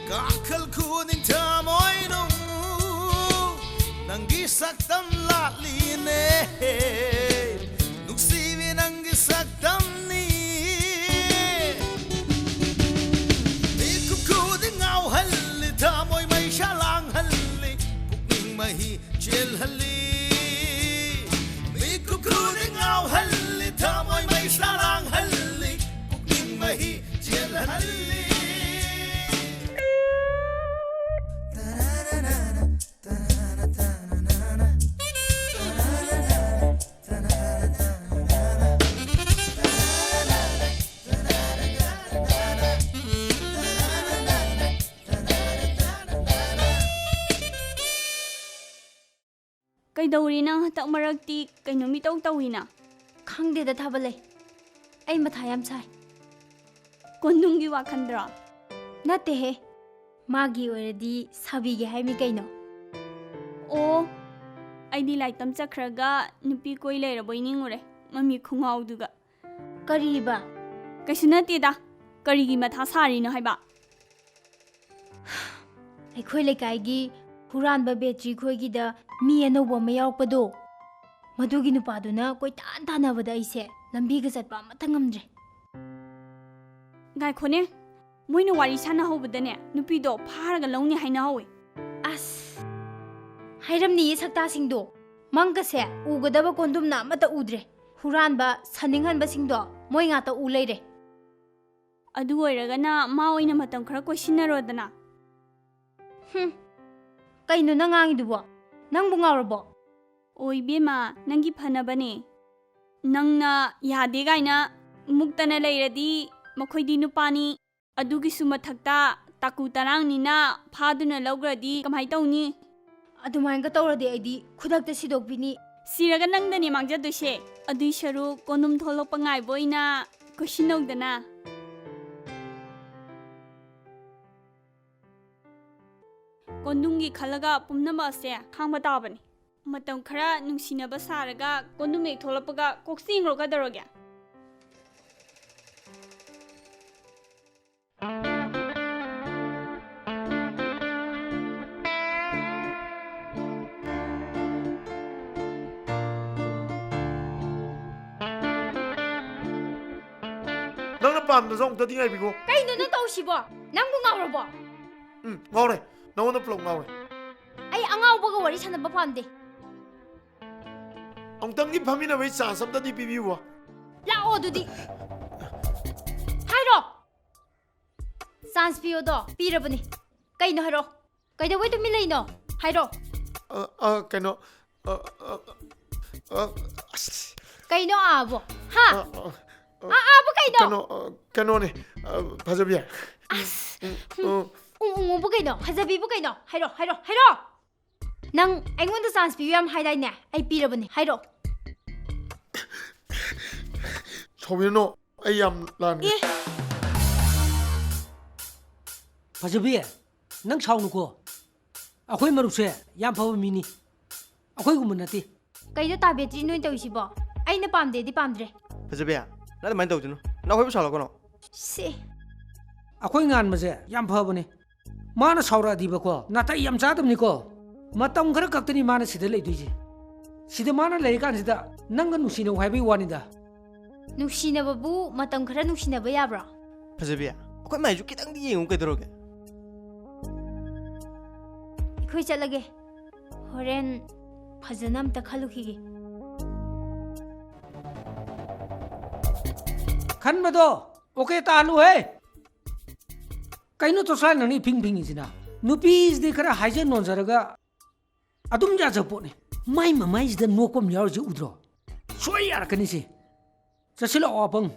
ꯀꯥꯡꯈꯜ ꯈꯨꯅꯤꯡ ꯊꯃꯣꯏꯅꯨꯡ, ꯅꯪꯒꯤ ꯁꯛꯇꯝ ꯂꯥꯠꯂꯤꯅꯦ, ꯅꯨꯡꯁꯤꯕꯤ ꯅꯪꯒꯤ ꯁꯛꯇꯝꯅꯤ꯫ ꯃꯤꯀꯨꯞ ꯈꯨꯗꯤꯡ ꯉꯥꯎꯍꯜꯂꯤ, ꯊꯃꯣꯏ ꯃꯩꯁꯥ ꯂꯥꯡꯍꯜꯂꯤ, ꯄꯨꯛꯅꯤꯡ ꯃꯍꯤ ꯆꯦꯜꯍꯜꯂꯤ꯫ ꯃꯤꯀꯨꯞ ꯈꯨꯗꯤꯡ ꯉꯥꯎꯍꯜꯂꯤ, ꯊꯃꯣꯏ ꯃꯩꯁꯥ ꯂꯥꯡꯍꯜꯂꯤ, ꯄꯨꯛꯅꯤꯡ ꯃꯍꯤ ꯆꯦꯜꯍꯜꯂꯤ꯫ ꯀꯩꯗꯧꯔꯤ ꯅꯪ ꯍꯟꯗꯛ ꯃꯔꯛꯇꯤ? ꯀꯩꯅꯣ ꯃꯤꯇꯧ ꯇꯧꯏꯅ? ꯈꯪꯗꯦꯗ ꯊꯥꯕ ꯂꯩ꯫ ꯑꯩ ꯃꯊꯥ ꯌꯥꯝ ꯁꯥꯏ꯫ ꯀꯣꯟꯅꯨꯡꯒꯤ ꯋꯥꯈꯟꯗ꯭ꯔꯣ? ꯅꯠꯇꯦꯍꯦ꯫ ꯃꯥꯒꯤ ꯑꯣꯏꯔꯗꯤ ꯁꯥꯕꯤꯒꯦ ꯍꯥꯏꯃꯤ ꯀꯩꯅꯣ꯫ ꯑꯣ, ꯑꯩꯗꯤ ꯂꯥꯏꯇꯝ ꯆꯠꯈ꯭ꯔꯒ ꯅꯨꯄꯤ ꯀꯣꯏ ꯂꯩꯔꯕꯣꯏ ꯅꯤꯡꯉꯨꯔꯦ, ꯃꯃꯤ ꯈꯨꯉꯥꯎꯗꯨꯒ꯫ ꯀꯔꯤꯕ? ꯀꯩꯁꯨ ꯅꯠꯇꯦꯗ꯫ ꯀꯔꯤꯒꯤ ꯃꯊꯥ ꯁꯥꯔꯤꯅꯣ ꯍꯥꯏꯕ? ꯑꯩꯈꯣꯏ ꯂꯩꯀꯥꯏꯒꯤ ꯍꯨꯔꯥꯟꯕ ꯕꯦꯇ꯭ꯔꯤ ꯈꯣꯏꯒꯤꯗ ꯃꯤ ꯑꯅꯧꯕ ꯑꯃ ꯌꯥꯎꯔꯛꯄꯗꯣ, ꯃꯗꯨꯒꯤ ꯅꯨꯄꯥꯗꯨꯅ ꯀꯣꯏꯇꯥꯟ ꯇꯥꯟꯅꯕꯗ ꯑꯩꯁꯦ ꯂꯝꯕꯤꯒ ꯆꯠꯄ ꯑꯃꯠꯇ ꯉꯝꯗ꯭ꯔꯦ꯫ ꯉꯥꯏꯈꯣꯅꯦ, ꯃꯣꯏꯅ ꯋꯥꯔꯤ ꯁꯥꯟꯅꯍꯧꯕꯗꯅꯦ, ꯅꯨꯄꯤꯗꯣ ꯐꯥꯔꯒ ꯂꯧꯅꯤ ꯍꯥꯏꯅꯍꯧꯋꯦ꯫ ꯑꯁ, ꯍꯥꯏꯔꯝꯅꯤꯌꯦ ꯁꯛꯇꯥꯁꯤꯡꯗꯣ꯫ ꯃꯪꯒꯁꯦ ꯎꯒꯗꯕ ꯀꯣꯟꯗꯨꯝꯅ ꯑꯃꯠꯇ ꯎꯗ꯭ꯔꯦ꯫ ꯍꯨꯔꯥꯟꯕ, ꯁꯟꯅꯤꯡꯍꯟꯕꯁꯤꯡꯗꯣ ꯃꯣꯏ ꯉꯥꯛꯇ ꯎ ꯂꯩꯔꯦ꯫ ꯑꯗꯨ ꯑꯣꯏꯔꯒꯅ ꯃꯥ ꯑꯣꯏꯅ ꯃꯇꯝ ꯈꯔ ꯀꯣꯏꯁꯤꯟꯅꯔꯣꯗꯅ꯫ ꯍꯨꯝ, ꯀꯩꯅꯣ ꯅꯪ ꯉꯥꯡꯉꯤꯗꯨꯕꯣ? ꯅꯪꯕꯨ ꯉꯥꯎꯔꯕꯣ? ꯑꯣ ꯏꯕꯦꯝꯃ, ꯅꯪꯒꯤ ꯐꯅꯕꯅꯦ꯫ ꯅꯪꯅ ꯌꯥꯗꯦ ꯀꯥꯏꯅ ꯃꯨꯛꯇꯅ ꯂꯩꯔꯗꯤ ꯃꯈꯣꯏꯗꯤ ꯅꯨꯄꯥꯅꯤ꯫ ꯑꯗꯨꯒꯤꯁꯨ ꯃꯊꯛꯇ ꯇꯥꯀꯨ ꯇꯔꯥꯡꯅꯤꯅ ꯐꯥꯗꯨꯅ ꯂꯧꯈ꯭ꯔꯗꯤ ꯀꯃꯥꯏ ꯇꯧꯅꯤ? ꯑꯗꯨꯃꯥꯏꯅꯒ ꯇꯧꯔꯗꯤ ꯑꯩꯗꯤ ꯈꯨꯗꯛꯇ ꯁꯤꯗꯣꯛꯄꯤꯅꯤ꯫ ꯁꯤꯔꯒ ꯅꯪꯗꯅꯦ ꯃꯥꯡꯖꯗꯣꯏꯁꯦ꯫ ꯑꯗꯨꯏ ꯁꯔꯨꯛ ꯀꯣꯟꯗꯨꯝ ꯊꯣꯛꯂꯛꯄ ꯉꯥꯏꯕ ꯑꯣꯏꯅ ꯀꯣꯏꯁꯤꯟꯅꯧꯗꯅ꯫ ꯀꯣꯟꯗꯨꯝꯒꯤ ꯈꯜꯂꯒ ꯄꯨꯝꯅꯃꯛ ꯑꯁꯦ ꯈꯥꯡꯕ ꯇꯥꯕꯅꯤ꯫ ꯃꯇꯝ ꯈꯔ ꯅꯨꯡꯁꯤꯅꯕ ꯁꯥꯔꯒ ꯀꯣꯟꯗꯨꯝ ꯍꯦꯛ ꯊꯣꯛꯂꯛꯄꯒ ꯀꯣꯛ ꯆꯦꯟꯈ꯭ꯔꯣ ꯀꯩꯗꯧꯔꯒꯦ? ꯅꯪꯅ ꯄꯥꯝꯗꯁꯨ ꯑꯃꯨꯛꯇꯗꯤ ꯉꯥꯏꯕꯤꯈꯣ꯫ ꯀꯩꯅꯣ ꯅꯪ ꯇꯧꯔꯤꯁꯤꯕꯣ? ꯅꯪꯕꯨ ꯉꯥꯎꯔꯕꯣ? ꯎꯝ, ꯉꯥꯎꯔꯦ꯫ ꯅꯉꯣꯟꯗ ꯄꯨꯂꯞ ꯉꯥꯎꯔꯦ꯫ ꯑꯩ ꯑꯉꯥꯎꯕꯒ ꯋꯥꯔꯤ ꯁꯥꯟꯅꯕ ꯄꯥꯝꯗꯦ꯫ ꯑꯃꯨꯛꯇꯪꯗꯤ ꯐꯝꯃꯤꯟꯅꯕꯩ ꯆꯥꯟꯁ ꯑꯝꯇꯗꯤ ꯄꯤꯕꯤꯌꯨꯕ꯫ ꯂꯥꯛꯑꯣ ꯑꯗꯨꯗꯤ꯫ ꯍꯥꯏꯔꯣ꯫ ꯆꯥꯟꯁ ꯄꯤꯌꯣꯗꯣ ꯄꯤꯔꯕꯅꯤ꯫ ꯀꯩꯅꯣ ꯍꯥꯏꯔꯣ꯫ ꯀꯩꯗꯧꯕꯩ ꯇꯨꯃꯤꯟ ꯂꯩꯅꯣ? ꯍꯥꯏꯔꯣ꯫ ꯑ, ꯑ, ꯀꯩꯅꯣ, ꯑ, ꯑ, ꯑ, ꯑꯁ, ꯀꯩꯅꯣ ꯑꯥꯕꯣ? ꯍꯥ? ꯑ, ꯑ, ꯑꯥ ꯑꯥꯕꯣ ꯀꯩꯅꯣ? ꯀꯩꯅꯣ, ꯑ, ꯀꯩꯅꯣꯅꯦ, ꯑ, ꯐꯖꯕꯤ꯫ ꯑꯁ꯫ ꯎꯝ, ꯎꯝ, ꯎꯪ ꯎꯪ ꯎꯕꯨ ꯀꯩꯅꯣ? ꯐꯖꯕꯤꯕꯨ ꯀꯩꯅꯣ? ꯍꯥꯏꯔꯣ ꯍꯥꯏꯔꯣ ꯍꯥꯏꯔꯣ꯫ ꯅꯪ ꯑꯩꯉꯣꯟꯗ ꯆꯥꯟꯁ ꯄꯤꯌꯨ ꯌꯥꯝ ꯍꯥꯏꯗꯥꯏꯅꯦ? ꯑꯩ ꯄꯤꯔꯕꯅꯤ꯫ ꯍꯥꯏꯔꯣ꯫ ꯁꯥꯎꯕꯤꯔꯅꯣ, ꯑꯩ ꯌꯥꯝ ꯂꯥꯟꯈ꯭ꯔꯦ꯫ ꯑꯦ꯫ ꯐꯖꯕꯤ, ꯅꯪ ꯁꯥꯎꯅꯨꯀꯣ꯫ ꯑꯩꯈꯣꯏ ꯃꯔꯨꯞꯁꯦ ꯌꯥꯝ ꯐꯕ ꯃꯤꯅꯤ꯫ ꯑꯩꯈꯣꯏꯒꯨꯝꯕ ꯅꯠꯇꯦ꯫ ꯀꯩꯅꯣ ꯇꯥ ꯕꯦꯇ꯭ꯔꯤ ꯅꯣꯏ ꯇꯧꯔꯤꯁꯤꯕꯣ? ꯑꯩꯅ ꯄꯥꯝꯗꯦꯗꯤ ꯄꯥꯝꯗ꯭ꯔꯦ꯫ ꯐꯖꯕꯤ, ꯅꯪ ꯑꯗꯨꯃꯥꯏꯅ ꯇꯧꯗꯣꯏꯅꯣ꯫ ꯅꯪ ꯑꯩꯈꯣꯏꯕꯨ ꯁꯥꯎꯔꯛꯀꯅꯣ꯫ ꯁꯤ꯫ ꯑꯩꯈꯣꯏ ꯉꯥꯟꯕꯁꯦ ꯌꯥꯝ ꯐꯕꯅꯦ꯫ ꯃꯥꯅ ꯁꯥꯎꯔꯛꯑꯗꯤꯕꯀꯣ, ꯅꯥꯇꯩ ꯌꯥꯝ ꯆꯥꯗꯕꯅꯤꯀꯣ꯫ ꯃꯇꯝ ꯈꯔ ꯈꯛꯇꯅꯤ ꯃꯥꯅ ꯁꯤꯗ ꯂꯩꯗꯣꯏꯁꯦ꯫ ꯁꯤꯗ ꯃꯥꯅ ꯂꯩꯔꯤꯀꯥꯟꯁꯤꯗ ꯅꯪꯒ ꯅꯨꯡꯁꯤꯅꯧ ꯍꯥꯏꯕꯒꯤ ꯋꯥꯅꯤꯗ꯫ ꯅꯨꯡꯁꯤꯅꯕꯕꯨ ꯃꯇꯝ ꯈꯔ ꯅꯨꯡꯁꯤꯅꯕ ꯌꯥꯕ꯭ꯔꯣ? ꯐꯖꯕꯤ, ꯑꯩꯈꯣꯏ ꯃꯥꯏꯁꯨ ꯈꯤꯇꯪꯗꯤ ꯌꯦꯡꯉꯨ ꯀꯩꯗꯧꯔꯒꯦ? ꯑꯩꯈꯣꯏ ꯆꯠꯂꯒꯦ꯫ ꯍꯣꯔꯦꯟ ꯐꯖꯅ ꯑꯝꯇ ꯈꯜꯂꯨꯈꯤꯒꯦ꯫ ꯈꯟꯕꯗꯣ ꯑꯣꯀꯦ ꯇꯥꯍꯜꯂꯨꯍꯦ꯫ ꯀꯩꯅꯣ ꯇꯣꯁꯥ ꯅꯪꯅ ꯏꯐꯤꯡ ꯐꯤꯡꯉꯤꯁꯤꯅ? ꯅꯨꯄꯤꯁꯤꯗꯤ ꯈꯔ ꯍꯥꯏꯖ ꯅꯣꯟꯖꯔꯒ ꯑꯗꯨꯝ ꯌꯥꯖ ꯄꯣꯠꯅꯤ꯫ ꯃꯥꯏ ꯃꯃꯥꯏꯁꯤꯗ ꯅꯣꯛꯄ ꯑꯃ ꯌꯥꯎꯔꯤꯁꯤ ꯎꯗ꯭ꯔꯣ? ꯁꯣꯏ ꯌꯥꯔꯛꯀꯅꯤꯁꯦ꯫ ꯆꯠꯁꯤꯜꯂꯛꯑꯣ ꯑꯄꯪ꯫